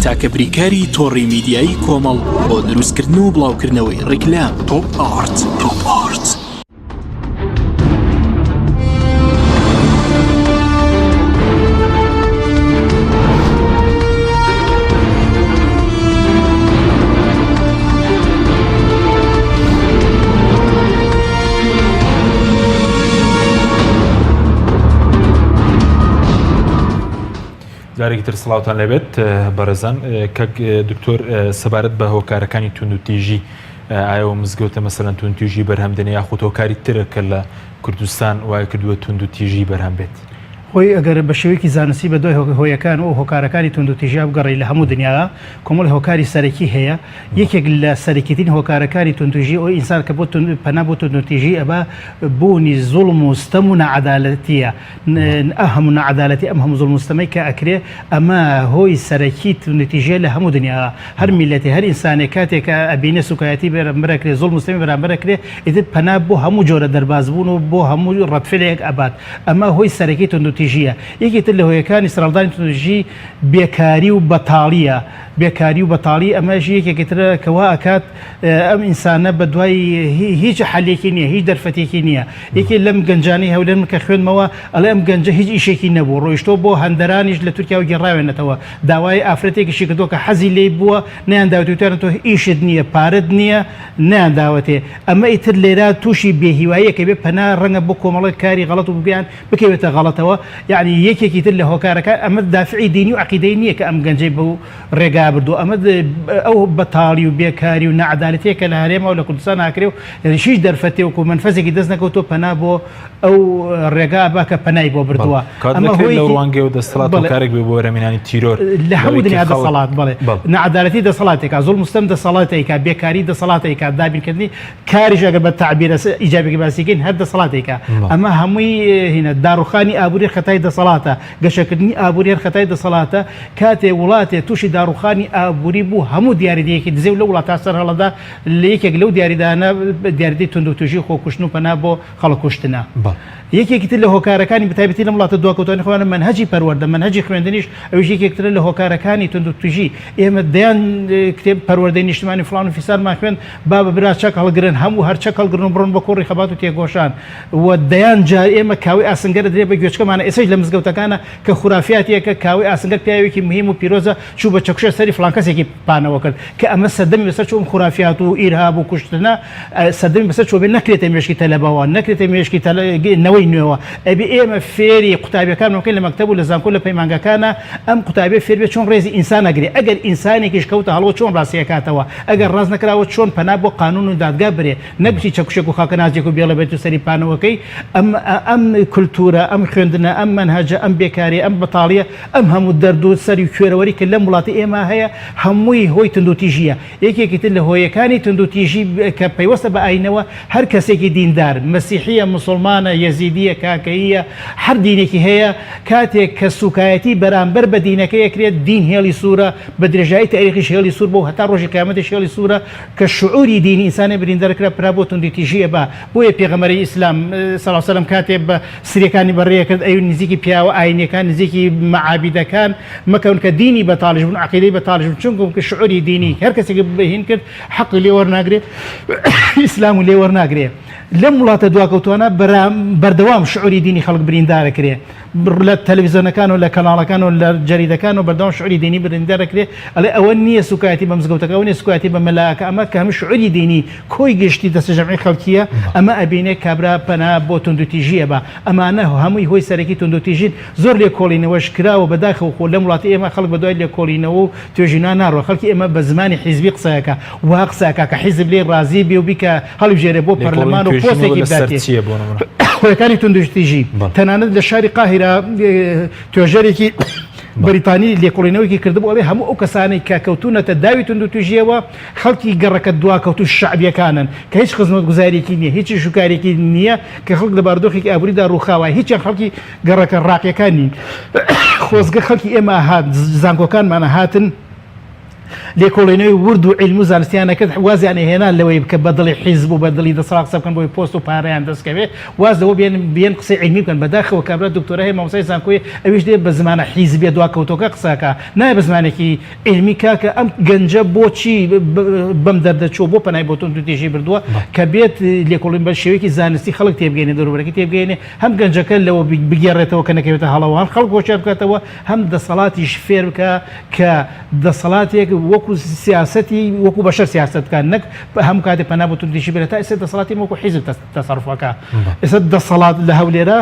تاکە بریکاری تۆڕی میدیایی کۆمەڵ بۆ دروستکردن و بڵاوکردنەوەی ڕیکلام تۆپ ئارت تۆپ ئارت. جارێکی تر سڵاوتان لێبێت بەڕێزان کەک دکتۆر سەبارەت بە هۆکارەکانی توندوتیژی ئایا مزگەوتە مەسەلەن توندتیژی بەرهەم دێنێ یاخود هۆکاری ترە کە لە کوردستان وای کردووە توندوتیژی بەرهەم بێت؟ خۆی ئەگەر بە شێوەیەکی زانستی بە دوای هۆیەکان و هۆکارەکانی توندوتیژیا بگەڕێی لە هەموو دنیا کۆمەڵی هۆکاری سەرەکی هەیە یەکێک لە سەرەکیترین هۆکارەکانی توندتیژی ئەو ئینسان کە بۆ پەنا بۆ توندوتیژی ئەبا بوونی زوڵم و ستەم و ناعەدالەتیە ئە هەموو ناعەدالەتی ئەم هەموو زوڵم و ستەمەی کە ئەکرێ ئەمە هۆی سەرەکی توندوتیژیە لە هەموو دنیا هەر میلەتی هەر ئینسانێک کاتێک کە ئەبینێ سوکایەتی بەرامبەر ئەکرێ زوڵم و ستەمی بەرامبەر ئەکرێ ئیتر پەنا بۆ هەموو جۆرە دەربازبوون و بۆ هەموو ڕەدفعلێک ئەبات ئەمە هۆی سەرەکی توندوتیژیە یەکی تر لە هۆیەکانی سەرهەڵدانی توندوتیژی بێکاری و بەتاڵیە بێکاری و بەتاڵی ئەمەش یەکێکی ترە کە وا ئەکات ئەم ئینسانە بە دوای هیچ حەلێکی نییە هیچ دەرفەتێکی نییە یەکێ لەم گەنجانەی هەولێر من کە خوێندمەوە ئەڵێ ئەم گەنجە هیچ ئیشێکی نەبوو ڕۆیشتۆ بۆ هەندەرانیش لە تورکیا و گێڕاوێنەتەوە داوای ئافرەتێکیشی کردووە کە حەزی لێی بووە نەیان داوەتێ وتیانە تۆ ئیشت نییە پارەت نییە نەیان داوەتێ ئەمە ئیتر لێرە تووشی بێهیواییەکە بێ پەنا ڕەنگە بۆ کۆمەڵێک کاری غەڵەت و بگیان بکەوێتە غەڵەتەوە یەعنی یەکێکی تر لە هۆکارەکان ئەمە دافعی دینی و عەقیدەیی نییە کە ئەم گەنجەی بەو ڕێگا. پەنای بردووە ئەمە ئەو بەتاڵی و بێکاری و نەعەدالەتیە کە لە هەرێمە و لە کوردستان ئاکرێ و هیچ دەرفەتێ وەکو مەنفەزێکی دەست نەکەوتووە پەنا بۆ ئەو ڕێگا با کە پەنای بۆ بردووە. کات ئەمە دەکرێت لەو هۆیەکی ڕوانگەیەوە دەسەڵات بەڵێ هۆکارێک بێ بۆ بەرهەمهێنانی تیرۆر لە هەموو لەوەی کە دنیا خەڵک دەسەڵات بەڵێ بەڵێ. نەعەدالەتی دەسەڵاتێکا زوڵم و ستەم دەسەڵات ئەیکا بێکاری دەسەڵات ئەیکا دابینکردنی کاریش ئەگەر بە تەعبیرە ئیجابیەکەی باسی کەین هەر دەسەڵات ئەیکا بەڵێ. ئەمە هەمووی هینە داڕوخانی ئابووری خەتای دەسەڵاتە گەشەکردنی ئابووری هەر خەتای دەسەڵاتە کاتێ وڵاتێ تووشی داڕوخانی ئابووری بوو هەموو دیاریدەیەکی دزێو لەو وڵاتە سەرهەڵەدا لە یەکێک لەو دیاریدانە دیاریدەی توندوتیژی و خۆکوشتن و پەنا بۆ خەڵک کوشتنە. یەکێکی تر لە هۆکارەکانی بەتایبەتی لەم وڵاتە دواکەوتوانی خۆیانە مەنهەجی پەروەردە، مەنهەجی خوێندنیش ئەویش یەکێک ترە لە هۆکارەکانی توندوتیژی. ئێمە دەیان کتێب پەروەردەی نیشتمانی فڵان و فیسارمان خوێند، بابە برا چەک هەڵگرن، هەموو هەر چەک هەڵگرن و بڕۆن بۆ کۆڕی خەبات و تێکۆشان و دەیان جار ئێمە کاوەی ئاسنگەر ئەدرێ بە گوێچکەمانە ئێسەیش لە مزگەوتەکانە کە خورافیاتێکە کاوەی ئاسنگەر پیاوێکی مهیم و پیرۆزە چوو بە چەکوشە سەری فڵان کەسێکی پانەوە کرد کە ئەمە سەردەمی بەسەر چوو ئەم خورافیات و ئیرهاب و کوشتنە سەردەمی بەسەر چووە بێ نەکرێتە مێشکی تەلەبەوە نەکرێتە مێشکی نەوەی نوێوە ئەبێ ئێمە فێری قوتابیەکانمان بکەین لە مەکتەب و لە زانکۆ لە پەیمانگاکانە ئەم قوتابیە فێر بێ چۆن ڕێزی ئینسان ئەگرێ ئەگەر ئینسانێکیش کەوتە هەڵەوە چۆن ڕاستی ئەکاتەوە ئەگەر ڕاست نەکراوە چۆن پەنا بۆ قانون و دادگا برێ نەک بچی چەکوشێک و خاکەنازێک و بێڵێ بێت و سەری پانەوەکەی ئەم ئەم کولتوورە ئەم خوێندنە ئەم مەنهەجە ئەم بێکاریە ئەم بەتاڵیە ئەم هەموو دەرد و سەری و کوێرەوەری کە لەم وڵاتی ئێمە هەیە هەمووی هۆی توندوتیژیە یەکێکی تر لە هۆیەکانی توندوتیژی کە پەیوەستە بە ئاینەوە هەر کەسێکی دیندار مەسیحیە موسڵمانە یەزیدیە کاکەییە هەر دینێکی هەیە کاتێک کە سوکایەتی بەرامبەر بە دینەکەی ئەکرێت دین هێڵی سوورە بە درێژایی تاریخیش هێڵی سوور بوو هەتا ڕۆژی قیامەتیش هێڵی سوورە کە شعوری دینی ئینسانێ بریندار کرا پرا بۆ توندوتیژی ئەبا بۆیە پێغەمبەری ئیسلام صلی اللە وسلم کاتێ بە سریەکانی بەڕێ کرد ئەیون نزیکی پیاوە ئاینیەکان نزیکی مەعابیدەکان مەکەون کە دینی بەتاڵیش بوون عەقیدەی بەتاڵیش بوون چونکە کە شعوری دینی هەر کەسێک بهین کرد حەقی لێ وەرناگرێ ئیسلام و لێ وەرناگرێ لەم وڵاتە دواکەوتوانە بەردەوام شعوری دینی خەڵک بریندارەکرێ لە تەلەڤیزیۆنەکان و لە کەناڵەکان و لە جەریدەکان و بەردەوام شعوری دینی بریندار دەکرێ ئەڵێ ئەوە نییە سوکایەتی بە مزگەوتەکە ئەوە نییە سوکایەتی بە مەلاکە ئەمە کە هەموو شعوری دینی کۆی گشتی دەستەجەمعی خەڵکییە ئەمە ئەبینێ کابرا پەنا بۆ توندوتیژی ئەبا ئەمانە هەمووی هۆی سەرەکی توندوتیژین زۆر لێکۆڵینەوەش کراوە بەداخەوە خۆ لەم وڵاتی ئێمە خەڵک بەدوای لێکۆڵینەوە و توێژینەوە ناڕوا خەڵکی ئێمە بە زمانی حیزبی قسە ئەکا وا قسە ئەکا کە حیزب لێی ڕازی بێ و بیکا هەڵیبژێرێ بۆ لێکۆڵین پەرلەمان و توێژینەوە پۆستێکی لەسەر بداتێ. چییە بۆ نمونە؟ هۆیەکانی توندوتیژی بەڵێ. تەنانەت لە شاری قاهیرە توێژەرێکی بەریتانی لێکۆڵینەوەیەکی کردبوو ئەڵێ هەموو ئەو کەسانەی کە کەوتوونەتە داوی توندوتیژییەوە خەڵکی گەڕەکە دواکەوتوو شەعبییەکانن کە هیچ خزمەتگوزارییەکی نییە هیچ ئیشوکارێکی نییە کە خەڵک لە بارودۆخێکی ئابووریدا ڕووخاوە هیچیان خەڵکی گەڕەکە ڕاقیەکان نین خۆزگە خەڵکی ئێمە هات زانکۆکانمان هاتن لێکۆڵینەوەی ورد و عیلم و زانستیان نەکرد وازیان هێنا لەوەی کە بە دڵی حیزب و بە دڵی دەسەڵات قسە بکەن بۆی پۆست و پارەیان دەست کەوێ واز لەوە بێن بێن قسەی عیلمی بکەن بەداخەوە کابرا دکتۆرا هەیە مامۆستای زانکۆیە ئەویش دێ بە زمانە حیزبیە دواکەوتۆکە قسەکە نایە بە زمانێکی عیلمی کاکە ئەم گەنجە بۆچی بەم دەردە چووە بۆ پەنای بۆ توندوتیژی بردووە کە بێت لێکۆڵین بە شێوەیەکی زانستی خەڵک تێبگەینێ دەوروبەرەکەی تێبگەینێ هەم گەنجەکە لەوە بگێڕێتەوە کە نەکەوێتە هەڵەوە، هەم خەڵک هۆشیار بکاتەوە، هەم دەسەڵاتیش فێر بکا کە دەسەڵاتێک وەکو سیاسەتی وەکو بەشەر سیاسەت بکات نەک هەموو کاتێ پەنا بۆ توندوتیژی بەرێت. تا ئێستا دەسەڵاتی ئێمە وەکو حیزب تەسەروف ئەکا. ئێستا دەسەڵات لە هەولێرا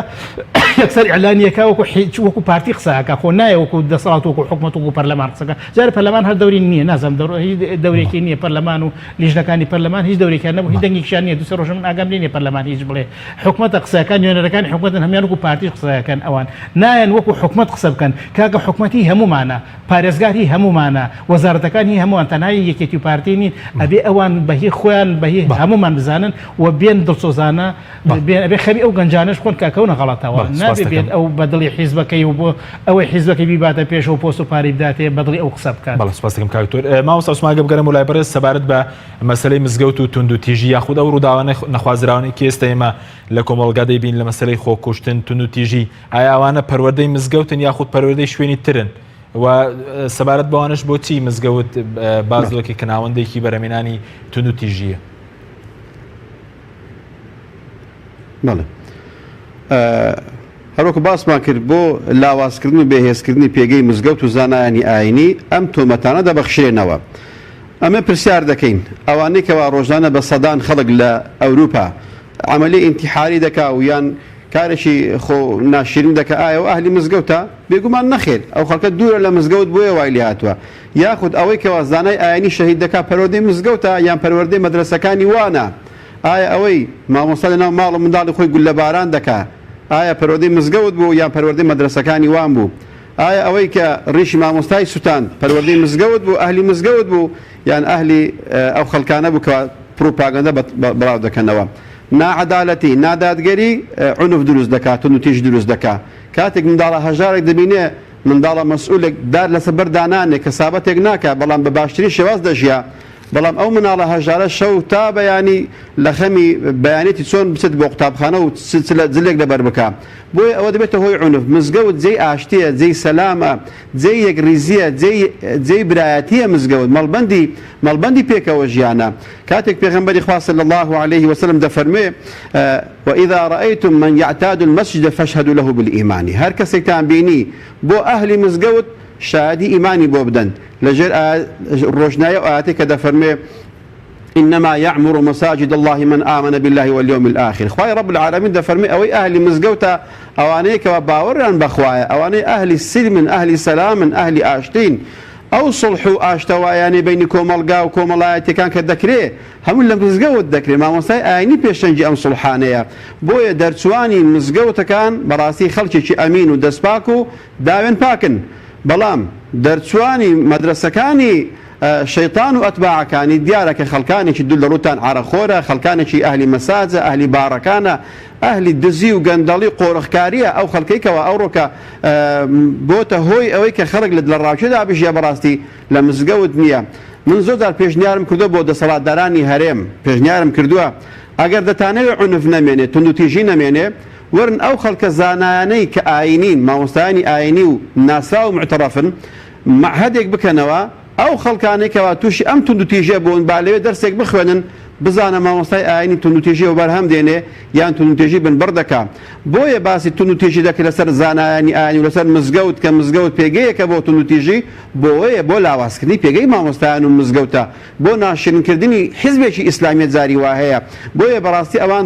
یەکسەر ئیعلانی ئەکا وەکو وەکو پارتی قسە ئەکا، خۆ نایە وەکو دەسەڵات وەکو حکومەت وەکو پەرلەمان قسە بکا. جارێ پەرلەمان هەر دەوری نییە، نازانم هیچ دەورێکی نییە پەرلەمان و لیژنەکانی پەرلەمان هیچ دەورێکیان نەبوو، هیچ دەنگێکیشیان نییە. دوو سێ ڕۆژە من ئاگام لێ نییە پەرلەمان هیچ بڵێ. حکومەتە قسەکان نوێنەرەکانی حکومەتن هەموان وەکو پارتیش قسەکەن ئەوان نایەن وەکو حکومەت قسە بکەن کاکە حکومەت هی هەموومانە پارێزگار هی هەموومانە وەزارەتەکان هی هەمووان تەنها هی یەکێتی و پارتی نین ئەبێ ئەوان بە هی خۆیان بە هی هەموومان بزانن و بێن دڵسۆزانە بێن ئەبێ خەمی ئەو گەنجانەش بخۆن کە کەونە غەڵەتەوە نابێ بێت ئەو بە دڵی حیزبەکەی و بۆ ئەوەی حیزبەکەی بیباتە پێشەوە پۆست و پارەی بداتێ بە دڵی ئەو قسە بکات. بەڵێ سوپاس دەکەم کاک دکتۆر. مامۆستا عوسمان گەر بگەڕێمەوە لای بەڕێز سەبارەت بە مەسەلەی مزگەوت و توندوتیژی یاخود ئەو ڕووداوە نەخوازراوانەی کە ئێستا ئێمە لە کۆمەڵگا دەیبین لە مەسەلەی خۆکوشتن، توندوتیژی، ئایا ئەوانە پەروەردەی مزگەوتن یاخود پەروەردەی شوێنی ترن؟ و سەبارەت بەوانەش بۆچی مزگەوت باس لەوەکەی کە ناوەندێکی بەرهەمهێنانی توندوتیژییە؟ بەڵێ هەروەکو باسمان کرد بۆ لاوازکردن و بێهێزکردنی پێگەی مزگەوت و زانایانی ئایینی ئەم تۆمەتانە دەبەخشرێنەوە. ئەمە پرسیار دەکەین ئەوانەی کەوا ڕۆژانە بە سەدان خەڵک لە ئەوروپا عەمەلیە ئینتیحاری دەکا و یان. کارێکی خۆ ناشیرین دەکا ئایا ئەو ئەهلی مزگەوتە؟ بێگومان نەخێر ئەو خەڵکە دوورە لە مزگەوت بۆیە وای لێهاتووە یاخود ئەوەی کەوا زانای ئاینی شەهید دەکا پەروەردەی مزگەوتە یان پەروەردەی مەدرەسەکانی وانە؟ ئایا ئەوەی مامۆستا لەناو ماڵ و منداڵی خۆی گوللەباران دەکا ئایا پەروەردەی مزگەوت بوو یان پەروەردەی مەدرەسەکانی وان بوو؟ ئایا ئەوەی کە ڕیشی مامۆستای سوتاند پەروەردەی مزگەوت بوو ئەهلی مزگەوت بوو یان ئەهلی ئەو خەڵکانە بوو کەوا پڕوپاگەندە بڵاو دەکەنەوە؟ ناعەدالەتی، نادادگەری عونف دروست دەکا، توندوتیژی دروست دەکا. کاتێک منداڵە هەژارێک دەبینێ منداڵە مەسئولێک دار لەسەر بەرد دانانێ کەسابەتێک ناکا بەڵام بە باشترین شێواز دەژیا بەڵام ئەو مناڵە هەژارە شەو تا بەیانی لە خەمی بەیانێتی چۆن بچێت بۆ قوتابخانە و چ جلێک لەبەر بکا بۆیە ئەوە دەبێتە هۆی عونف مزگەوت جێی ئاشتیە جێی سەلامە جێی یەکڕیزیە جێی جێی برایەتیە مزگەوت مەڵبەندی مەڵبەندی پێکەوە ژیانە کاتێک پێغەمبەری خوا صلی اللە علیه وسلم دەفەرموێ وإذا رأیتم من یعتاد المسجد فاشهدوا له بالإیمان هەر کەسێکتان بینی بۆ ئەهلی مزگەوت شایەدی ئیمانی بۆ بدەن لەژێر ڕۆشنایی ئەو ئایەتەی کە دەفەرموێ انما یعمر مساجد الله من آمن بالله واليوم الآخر خوای رب العالمین دەفەرموێ ئەوەی ئەهلی مزگەوتە ئەوانەیە کەوا باوەڕیان بەخوایە ئەوانەی ئەهلی سلمن ئەهلی سەلامن ئەهلی ئاشتین ئەو سوڵح و ئاشتەوایانەی بەینی کۆمەڵگا و کۆمەڵایەتیەکان کە دەکرێ هەموو لە مزگەوت دەکرێ مامۆستای ئاینی پێشەنگی ئەم سوڵحانەیە بۆیە دەرچوانی مزگەوتەکان بەڕاستی خەڵکێکی ئەمین و دەستپاک و داوێن پاکن بەڵام دەرچوانی مەدرەسەکانی شەیتان و ئەتباعەکانی دیارە کە خەڵکانێکی دوور لە ڕووتان عەرەقخۆرە خەڵکانێکی ئەهلی مەساجە ئەهلی باڕەکانە ئەهلی دزی و گەندەڵی و قۆرخکاریە ئەو خەڵکەی کەوا ئەوڕۆکە بۆتە هۆی ئەوەی کە خەڵک لە دڵەڕاوکێدا بژیە بەڕاستی لە مزگەوت نیە من زۆر جار پێشنیارم کردوە بۆ دەسەڵاتدارانی هەرێم پێشنیارم کردوە ئەگەر دەتانەوێ عونف نەمێنێ توندوتیژی نەمێنێ وەرن ئەو خەڵکە زانایانەی کە ئاینین مامۆستایانی ئاینی و ناسراو و موعتەڕەفن مەعهەدێک بکەنەوە ئەو خەڵکانەی کەوا تووشی ئەم توندوتیژیە بوون با لەوێ دەرسێک بخوێنن بزانە مامۆستای ئاینی توندوتیژی وەبەرهەم دێنێ یان توندوتیژی بنبڕ دەکا بۆیە باسی توندوتیژی دەکرێ لەسەر زانایانی ئاینی و لەسەر مزگەوت کە مزگەوت پێگەیەکە بۆ توندوتیژی بۆیە بۆ لاوازکردنی پێگەی مامۆستایان و مزگەوتە بۆ ناشرینکردنی حیزبێکی ئیسلامیە جاری واهەیە بۆیە بەڕاستی ئەوان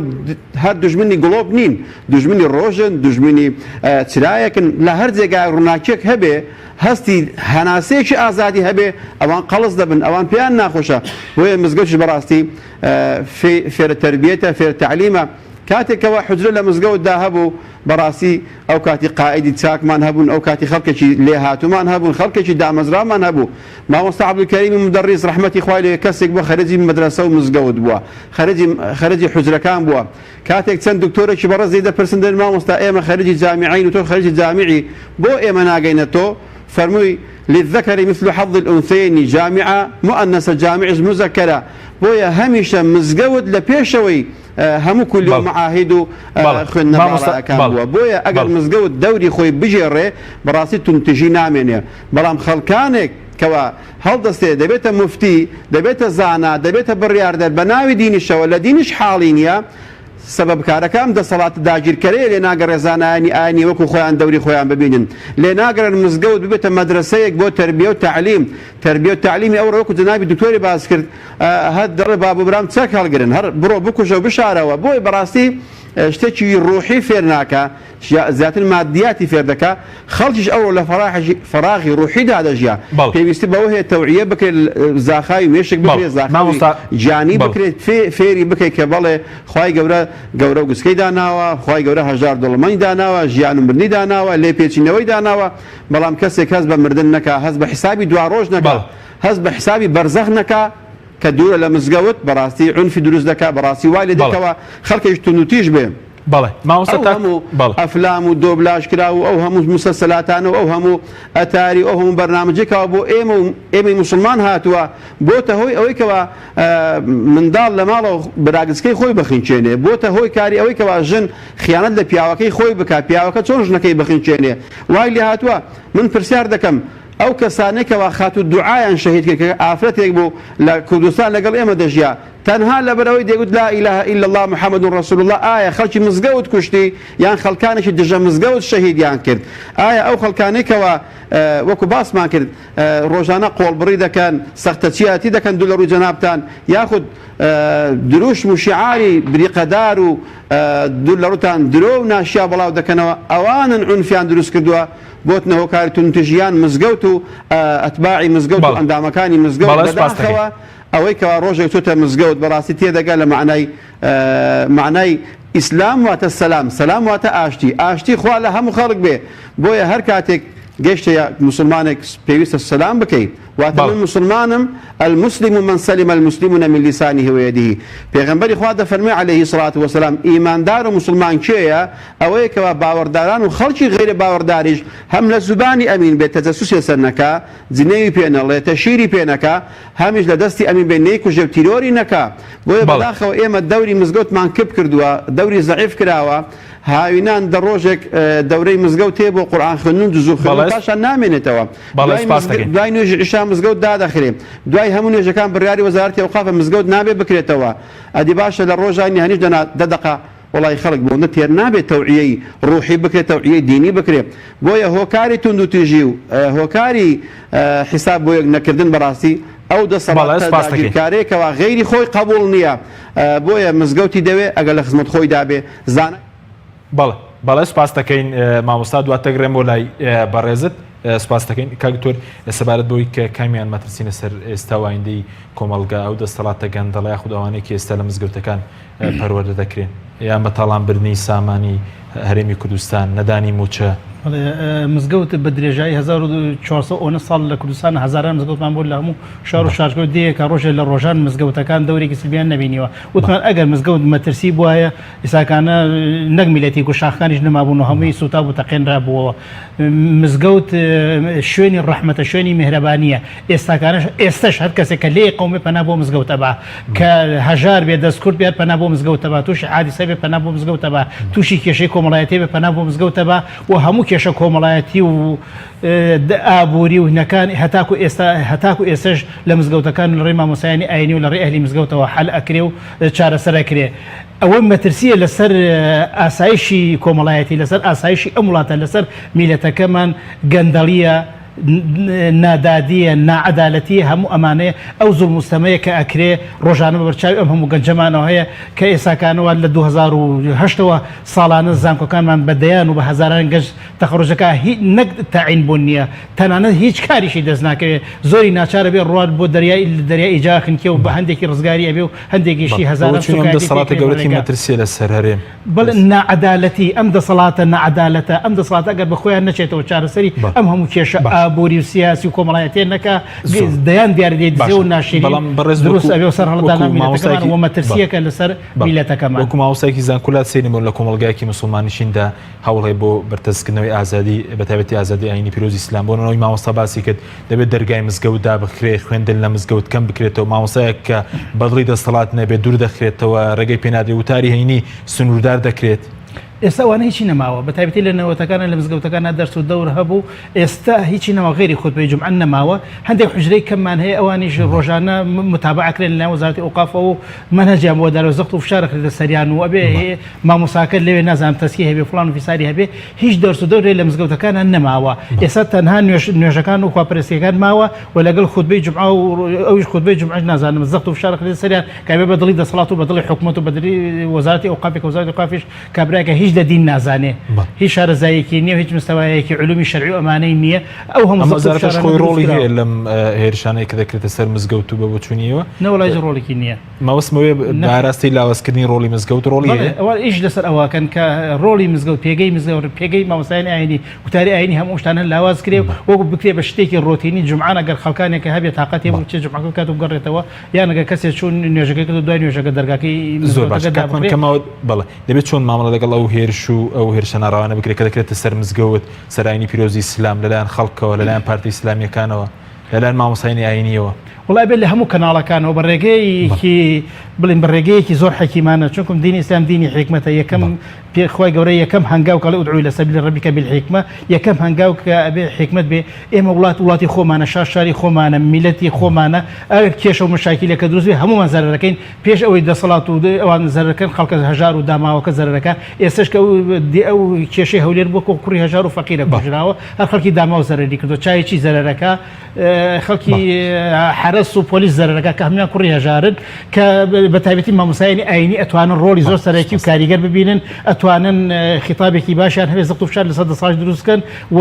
هەر دوژمنی گڵۆپ نین دوژمنی ڕۆژن دوژمنی چرایەکن لە هەر جێگایەک ڕووناکیەک هەبێ هەستی هەناسەیەکی ئازادی هەبێ ئەوان قەڵس دەبن ئەوان پێیان ناخۆشە بۆیە مزگەوتیش بەڕاستی فێرە تەربیەتە فێرە تەعلیمە کاتێک کەوا حوجرە لە مزگەوتدا هەبوو بەڕاستی ئەو کاتی قائیدی چاکمان هەبوون ئەو کاتی خەڵکێکی لێهاتوومان هەبوون خەڵکێکی دامەزراومان هەبوو مامۆستا عەبدولکەریمی مودەڕیس ڕەحمەتی خوای لێ کەسێک بووە خەرجی مەدرەسە و مزگەوت بووە خەرجی خەرجی حوجرەکان بووە کاتێک چەند دکتۆرێکی بەڕێز لێی دەپرسن دەڵێن مامۆستا ئێمە خەریکی جامیعەین و تۆ خەریکی جامیعی بۆ ئێمە ناگەینە تۆ؟ فەرمووی، للذکر مثل حظ الانثیین جامیعە مؤنثە جامیعش مذکرە بۆیە هەمیشە مزگەوت لە پێشەوەی هەموو کولیە و مەعاهید و خوێندنە باڵایەکان بووە بۆیە ئەگەر مزگەوت دەوری خۆی بگێڕێ بەڕاستی توندتیژی نامێنێ بەڵام خەڵکانێک کەوا هەڵدەستێ دەبێتە موفتی، دەبێتە زانا، دەبێتە بڕیاردەر بە ناوی دینیشەوە لە دینیش حاڵی نیە، سەبەبکارەکە ئەم دەسەڵاتە داگیرکەرەیە لێ ناگەڕێ زانایانی ئاینی وەکو خۆیان دەوری خۆیان ببینن، لێ ناگەڕێن مزگەوت ببێتە مەدرەسەیەک بۆ تەربیە و تەعلیم، تەربیە و تەعلیمی ئەوڕۆ وەکو جەنابی دکتۆری باس کرد هەر دەڵێ باب و برام چەک هەڵگرن هەر بڕۆ بکوژە و بشارەوە بۆیە بەڕاستی شتێکی ڕوحی فێر ناکا. زیاتر مادیاتی فێر دەکا، خەڵکیش ئەوڕۆ لە فەراغی ڕوحیدا دەژیا، پێویستی بەوە هەیە تەوعیە بکرێت، زاخاوی مێشک بکرێت، زاخاوی گیانی بکرێت، فێری بکەیت کە بەڵێ خوای گەورە گەورە و گچکەی داناوە، خوای گەورە هەژار دەوڵەمەنی داناوە، ژیان و مردنی داناوە، لێپێچینەوەی داناوە، بەڵام کەسێک هەست بە مردن نەکا، هەست بە حیسابی دواڕۆژ نەکا، هەست بە حیسابی بەرزەخ نەکا، کە دوورە لە مزگەوت، بەڕاستی عونفی دروست دەکا، بەڕاستی وای لێ دێت کەوا خەڵکێکی توندوتیژ بێ. بەڵێ مامۆستا ئەو تا هەموو بەڵێ. ئەفلام و دۆبلاژ کراو و ئەو هەموو موسەلسەلاتانە و ئەو هەموو ئەتاری و ئەو هەموو بەرنامەجەی کەوا بۆ ئێمە و ئێمەی موسڵمان هاتووە بۆتە هۆی ئەوەی کەوا منداڵ لە ماڵەوە براگچکەی خۆی بخنکێنێ بۆتە هۆی کاری ئەوەی کەوا ژن خیانەت لە پیاوەکەی خۆی بکا پیاوەکە چۆن ژنەکەی بخنکێنێ وای لێهاتووە من پرسیار دەکەم ئەو کەسانەی کەوا خاتوو دوعایان شەهید کرد کە ئافرەتێک بوو لە کوردستان لەگەڵ ئێمە دەژیا. تەنها لەبەرئەوەی دەیگوت لا الە الا اللە محمد رسول اللە ئایا خەڵکی مزگەوت کوشتی یان خەڵکانێکی دژە مزگەوت شەهیدیان کرد ئایا ئەو خەڵکانەی کەوا وەکو باسمان کرد ڕۆژانە قۆڵبڕی دەکەن سەختەچیاتی دەکەن دوو لە ڕووی جەنابتان یاخود دروشم و شیعاری بریقەدار و دوور لە ڕووتان درۆ و ناشیا بڵاو دەکەنەوە ئەوانن عونفیان دروست کردووە بۆتنە هۆکاری توندوتیژیان مزگەوت و ئەتباعی مزگەوت و ئەندامەکانی مزگەوت بەداخەوە ئەوەی کەوا ڕۆژێک چۆتە مزگەوت بەڕاستی تێدەگا لە مەعنای مەعنای ئیسلام واتە سەلام سەلام واتە ئاشتی ئاشتی خوا لە هەموو خەڵک بێ بۆیە هەر کاتێک گەشتە موسڵمانێک پێویستە سەلام بکەی واتە من موسڵمانم المسلم من سلم المسلمون من لسانه ويده پێغەمبەری خوا دەفەرموێ علیه الصلاة والسلام ئیماندار و موسڵمان کێیە ئەوەیە کەوا باوەڕداران و خەڵکی غەیرە باوەڕداریش هەم لە زوبانی ئەمین بێت تەجەسوسی لەسەر نەکا جنێوی پێ نەڵێ تەشیری پێ نەکا هەمیش لە دەستی ئەمین بێ نەیکوژێ و تیرۆری نەکا بۆیە بەداخەوە ئێمە دەوری مزگەوتمان کپ کردووە دەوری زەعیف کراوە هاوینان دە ڕۆژێک دەورەی مزگەوت هەیە بۆ قورئان خوێندن و جزوو خوێندن پاشان نامێنێتەوە دوای نوێژی عیشا مزگەوت دادەخرێ دوای هەموو نوێژەکان بڕیاری وەزارەتی ئەوقافە مزگەوت نابێ بکرێتەوە ئەدی باشە لە ڕۆژانی هەنیش دەنا دە دەقە وەڵی خەڵک بۆندە تێر نابێت تەوعیەی ڕوحی بکرێت تەوعیەی دینی بکرێت بۆیە هۆکاری توندوتیژی و هۆکاری حیساب بۆ یەک نەکردن بەڕاستی ئەو دەسەڵاتە داگیرکارەیە کەوا غەیری خۆی قەبوڵ نییە بۆیە مزگەوتی دەوێ ئەگەر لە خزمەت خۆیدا بێ زانای بەڵێ بەڵێ سپاس دەکەین مامۆستا دواتر دەگرێم بۆ لای بەڕێزت سپاس دەکەین کاک دکتۆر سەبارەت بەوەی کە کامیان مەترسی لەسەر ئێستا و ئایندەی کۆمەڵگا ئەو دەستەڵاتە گەندەڵە یاخود ئەوانەی کە ئێستا لە مزگەوتەکان پەروەردە دەکرێن یان بە تاڵان بردنی سامانی هەرێمی کوردستان، نەدانی مووچە. بەڵێ مزگەوت بە درێژایی 1400 ئەوەنە ساڵ لە کوردستان هەزاران مزگەوتمان بۆ لە هەموو شار و شارچکە و دێیەکە ڕۆژێ لە ڕۆژان مزگەوتەکان دەورێکی سلبیان نەبینیوە وتمان ئەگەر مزگەوت مەترسی بوایە ئیساکانە نەک میلەتی کو شاخەکانیش نەمابوون و هەمووی سووتا بوو تەقێنرابووەوە مزگەوت شوێنی ڕەحمەتە شوێنی میهرەبانییە ئێستاکانەش ئێستەش هەر کەسێک کە لێی قەومێ پەنا بۆ مزگەوت ئەبا کە هەژار بێ دەست کورت بێ هەر پەنا بۆ مزگەوت ئەبا تووشی حادیسە بێ پەنا بۆ مزگەوت ئەبا تووشی کێشەی کۆمەڵایەتی بێ پەنا بۆ مزگەوت ئەبا و هەموو کێشە کۆمەڵایەتی و ئابووری و هنەکان هەتاکو ئێستا هەتاکو ئێستەش لە مزگەوتەکان و لە ڕێی مامۆستایانی ئایینی و لە ڕێی ئەهلی مزگەوتەوە حەل ئەکرێ و چارەسەر ئەکرێ. ئەوە مەترسییە لەسەر ئاسایشی کۆمەڵایەتی، لەسەر ئاسایشی ئەم وڵاتە، لەسەر میللەتەکەمان، گەندەڵییە، نادادییە، ناعەدالەتییە، هەموو ئەمانەیە، ئەو زوڵم و ستەمەیە کە ئەکرێ ڕۆژانە بە بەرچاوی ئەم هەموو گەنجەمانەوە هەیە کە ئێساکانەوە لە 2008 ەوە ساڵانە زانکۆکانمان بە دەیان و بە هەزاران گەنج تەخەروج دەکا هی نەک تەعین بوون نییە تەنانەت هیچ کاریشی دەست ناکەوێ زۆری ناچارە بێ ڕوات بۆ دەریای دەریای ئیجا خنکێ و بە هەندێکی ڕزگاری ئەبێ و هەندێکیشی هەزاران بۆچوونی ئەم سوکایەتی دەسەڵاتە پێ گەورەترین بڕێگا. مەترسییە لەسەر هەرێم. بەڵێ ناعەدالەتی ئەم دەسەڵاتە ناعەدالەتە ئەم دەسەڵاتە ئەگەر بە خۆیان نەچێتەوە چارەسەری بەڵێ ئەم هەموو کێشە باش ئابووری و سیاسی و کۆمەڵایەتیە نەکا زۆر دەیان دیاردەی دزێو باشە و ناشیرین بەڵام بەڕێز دروست وەکو ئەبێ و سەرهەڵدانە وەکو میللەتەکەمان مامۆستایەکی و بەڵێ مەترسییەکە لەسەر بەڵێ میللەتەکەمان. وەکو مامۆستایەکی زانکۆ لات سەیرم بوون لە کۆمەڵگایەکی موسڵماننشیندا هەوڵ هەیە بۆ بەرتەسکردنەوەی ئازادی بەتایبەتی ئازادی ئایینی پیرۆزی ئیسلام بۆ نموونە مامۆستا باسی کرد دەبێت دەرگای مزگەوت دابخرێ خوێندن لە مزگەوت کەم بکرێتەوە مامۆستایەک کە بەدڵی دەسەڵات نەبێت دوور دەخرێتەوە ڕێگەی پێنادرێت وتاری هەینی سنووردار دەکرێت. ئێستا ئەوانە هیچی نەماوە بەتایبەتی لە نەوەتەکانە لە مزگەوتەکانا دەرس و دەور هەبوو ئێستا هیچی نەماوە غەیری خوتبەی جومعە نەماوە هەندێک حوجرەی کەممان هەیە ئەوانیش ڕۆژانە متابعە کرێن لەلایەن وەزارەتی ئەوقافەوە و مەنهەجیان بۆ دارەوە زەخت و فشار ئەخرێتە سەریان و ئەبێ مامۆستاکە لەوێ نازانم تەسکی هەبێ فڵان و فیساری هەبێ هیچ دەرس و دەورێ لە مزگەوتەکانا نەماوە ئێستا تەنها نوێژ نوێژەکان و خواپەرستیەکان ماوە و لەگەڵ خوتبەی جومعە و ئەویش خوتبەی جومعەش نازانم زەخت و فشار ئەخرێتە سەریان کە ئەبێ بە دڵی دەسەڵات و بە دڵی حکومەت و بە دڵی وەزارەتی ئەوقافی کە وەزارەتی ئەوقافیش کابرایەکە هیچ لە دین نازانێ هیچ شارەزاییەکی نییە و هیچ مستەوایەکی علومی شەرعی و ئەمانەی نییە ئەو هەموو ئەم زەخت و وەزارەتەش فشارانە خۆی دروست ڕۆڵی کراوە. هەیە لەم هێرشانەی کە دەکرێتە سەر مزگەوت و بە بۆچوونیەوە؟ نەوەڵا هیچ ڕۆڵێکی نییە. مەبەستم ئەوەیە بە ئاراستەی لاوازکردنی ڕۆڵی مزگەوت ڕۆڵی بەڵێ هەیە؟ ئەوان ئیش لەسەر ئەوە ئەکەن کە ڕۆڵی مزگەوت پێگەی مزگەوت پێگەی مامۆستایانی ئایینی گوتاری ئایینی هەموو ئەو شتانە لاواز کرێ و وەکو بکرێ بە شتێکی ڕۆتینی جومعان ئەگەر خەڵکانێک هەبێ تاقەتی هەبوو بچێ جومعەکە بکات و بگەڕێتەوە یان ئەگەر کەسێک چوو نوێژەکەی کرد و دوای نوێژەکە دەرگاکەی زۆر باش مزگەوتەکە کاک من دابخرێ. کە ماوە بەڵێ دەبێت چۆن مامەڵە لەگەڵ ئەو هێرش و ئەو هێرشە ناڕەوانە بکرێت کە دەکرێتە سەر مزگەوت سەر ئایینی پیرۆزی ئیسلام لەلایەن خەڵکەوە لەلایەن پارتە ئیسلامییەکانەوە لەلایەن مامۆستایانی ئایینییەوە؟ وەڵا ئەبێت لە هەموو کەناڵەکانەوە بە ڕێگەیەکی بڵێین بە ڕێگەیەکی زۆر حەکیمانە چونکم دینی ئیسلام دینی حیکمەتە یەکەم پێ خوای گەورە یەکەم هەنگاو کە ئەڵێ ادع الى سبیل ربک بالحکمە یەکەم هەنگاو کە ئەبێ حیکمەت بێ ئێمە وڵات وڵاتی خۆمانە شار شاری خۆمانە میلەتی خۆمانە ئەگەر کێشە و مەشاکیلێکە دروست بێ هەموومان زەرەرەکەین پێش ئەوەی دەسەڵات و ئەوان زەرەرکەن خەڵکە هەژار و داماوەکە زەرەرەکە ئێستش کە ئەو کێشەی هەولێر بووە کۆ کوڕی هەژار و فەقیرە کوژراوە هەر خەڵکی داماو زەرەری کردووە چایچی زەرەرەکە خەڵکی حەرەس و پۆلیس زەرەرەکە کە هەموویان کوڕی هەژارن کە بە تایبەتی مامۆستایانی ئایینی ئەتوانن ڕۆڵی زۆر سەرەکی و کاریگەر ببینن ئەتوانن خیتابێکی باشیان هەبێ زەخت و فشار لەسەر دەسەڵات دروست بکەن و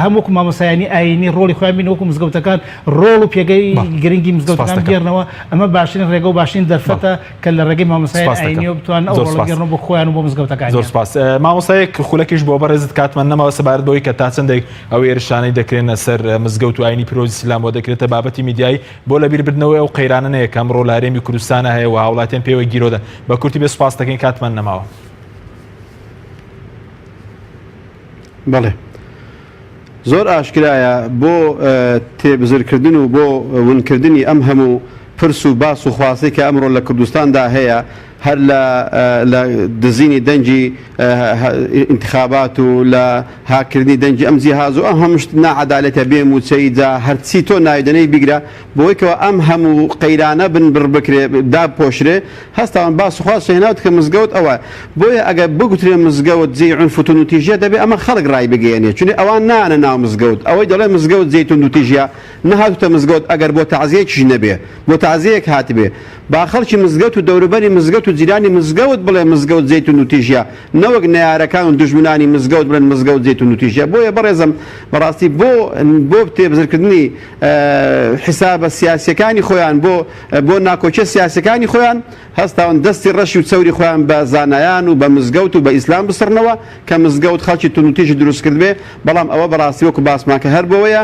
هەم وەکو مامۆستایانی ئایینی ڕۆڵی خۆیان بین وەکو مزگەوتەکان ڕۆڵ و پێگەی گرنگی مزگەوتەکان بگێڕنەوە ئەمە باشترین ڕێگە و باشترین دەرفەتە کە لە ڕێگەی مامۆستایانی ئایینیەوە بتوانن ئەو ڕۆڵە بگێڕنەوە بۆ خۆیان و بۆ مزگەوتەکانیان. زۆر سپاس مامۆستایەک خولەکیش بۆ بەڕێزت کاتمان نەماوە سەبارەت بەوەی کە تا چەندێک ئەو هێرشانەی دەکرێنە سەر مزگەوت و ئاینی پیرۆزی ئیسلام و دەکرێتە بابەتی میدیایی بۆ لەبیربردنەوەی ئەو قەیرانە نەیە کە ئەمڕۆ لە هەرێمی کوردستانە هەیە و هاوڵاتیان پێوە گیرۆدەن بە کورتی بێ سوپاس دەکەین کاتمان نەماوە. بەڵێ زۆر ئاشکرایە بۆ تێبزرکردن و بۆ ونکردنی ئەم هەموو پرس و باس و خواستەی کە ئەمڕۆ لە کوردستاندا هەیە هەر لە لە دزینی دەنگی ئینتخابات و لە هاککردنی دەنگی ئەم جیهاز و ئەم هەموو شت ناعەدالەتە بێ مووچەیی جا هەرچی تۆ ناوی دەنێی بیگرە بۆی کەوا ئەم هەموو قەیرانە بن بڕ بکرێ دابپۆشرێ هەستاون باس و خواست هێناوت کە مزگەوت ئەوە بۆیە ئەگەر بگوترێ مزگەوت جێی عونف و توندوتیژیە دەبێ ئەمە خەڵک ڕایبگەیەنێ چونی ئەوان نایەنە ناو مزگەوت ئەوەی دەڵێ مزگەوت جێی توندوتیژیە نەهاتوتە مزگەوت ئەگەر بۆ تەعزیەکیش نەبێ بۆ تەعزیەیەک هاتبێ با خەڵکی مزگەوت و دەوروبەری مزگەوت و جیرانی مزگەوت بڵێ مزگەوت جێی توندوتیژیە نەوەک نەیارەکان و دوژمنانی مزگەوت بڵێن مزگەوت جێی توندوتیژیە بۆیە بەڕێزم بەڕاستی بۆ بۆ تێبزرکردنی حیسابە سیاسیەکانی خۆیان بۆ بۆ ناکۆکیە سیاسیەکانی خۆیان هەستاون دەستی ڕەشی و چەوری خۆیان بە زانایان و بە مزگەوت و بە ئیسلام بسڕنەوە کە مزگەوت خەڵکی توندوتیژی دروست کردبێ بەڵام ئەوە بەڕاستی وەکو باسمان کە هەر بۆیە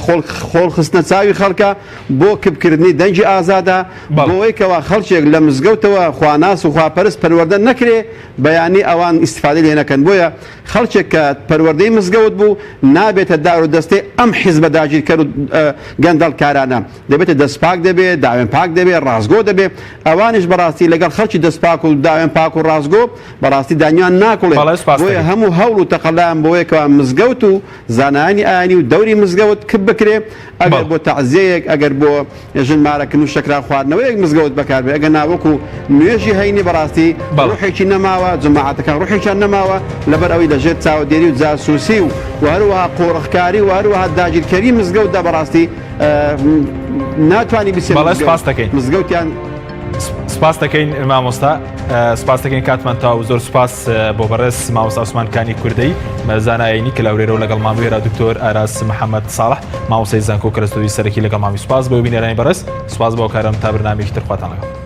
خۆڵ خۆڵ خستنە چاوی خەڵکە بۆ کپ کردنی دەنگی ئازادە بۆوەی کەوا خەڵکێک لە مزگەوتەوە خواناس و خواپەرست پەروەردە نەکرێ بەیانی ئەوان ئیستفادەی لێ نەکەن بۆیە خەڵکێک کە پەروەردەی مزگەوت بوو نابێتە دار و دەستەی ئەم حیزبە داگیرکەر و گەندەڵکارانە دەبێتە دەست پاک دەبێ داوێن پاک دەبێ ڕاستگۆ دەبێ ئەوانیش بەڕاستی لەگەڵ خەڵکی دەست پاک و داوێن پاک و ڕاستگۆ بەڕاستی دانیان ناکوڵێ بۆیە هەموو هەوڵ و تەقەلایان بۆیە کەوا مزگەوت و زانایانی ئاینی و دەوری مزگەوت کپ بکرێ ئەگەر بۆ تەعزیەیەک ئەگەر بۆ ژن مارەکردن و شەکران خواردنەوەیەک مزگەوت بەکار بێ ئەگەر نا وەکو نوێژی هەینی بەڕاستی ڕوحێکی نەماوە جەماعەتەکان ڕوحێکیان نەماوە لەبەر ئەوەی لەژێر چاودێری و جاسوسی و و هەروەها قۆرخکاری و هەروەها داگیرکەری مزگەوتدا بەڕاستی ناتوانی بچێ مزگەوتیان سپاس دەکەین مامۆستا سپاس دەکەین کاتمان تاو زۆر سپاس بۆ بەڕێز مامۆستا عوسمان کانی کوردەی زانایانی کە لەورێرەوە لەگەڵ ماموێرا دکتۆر ئاراس محەممەد ساڵح مامۆستای زانکۆ کە لە ستۆدیۆی سەرەکی لەگەڵ مامی سپاس بۆ بینەرانی بەڕێز سپاس بۆ کارم تا بەرنامەیەکی تر خواتان لەگەڵ.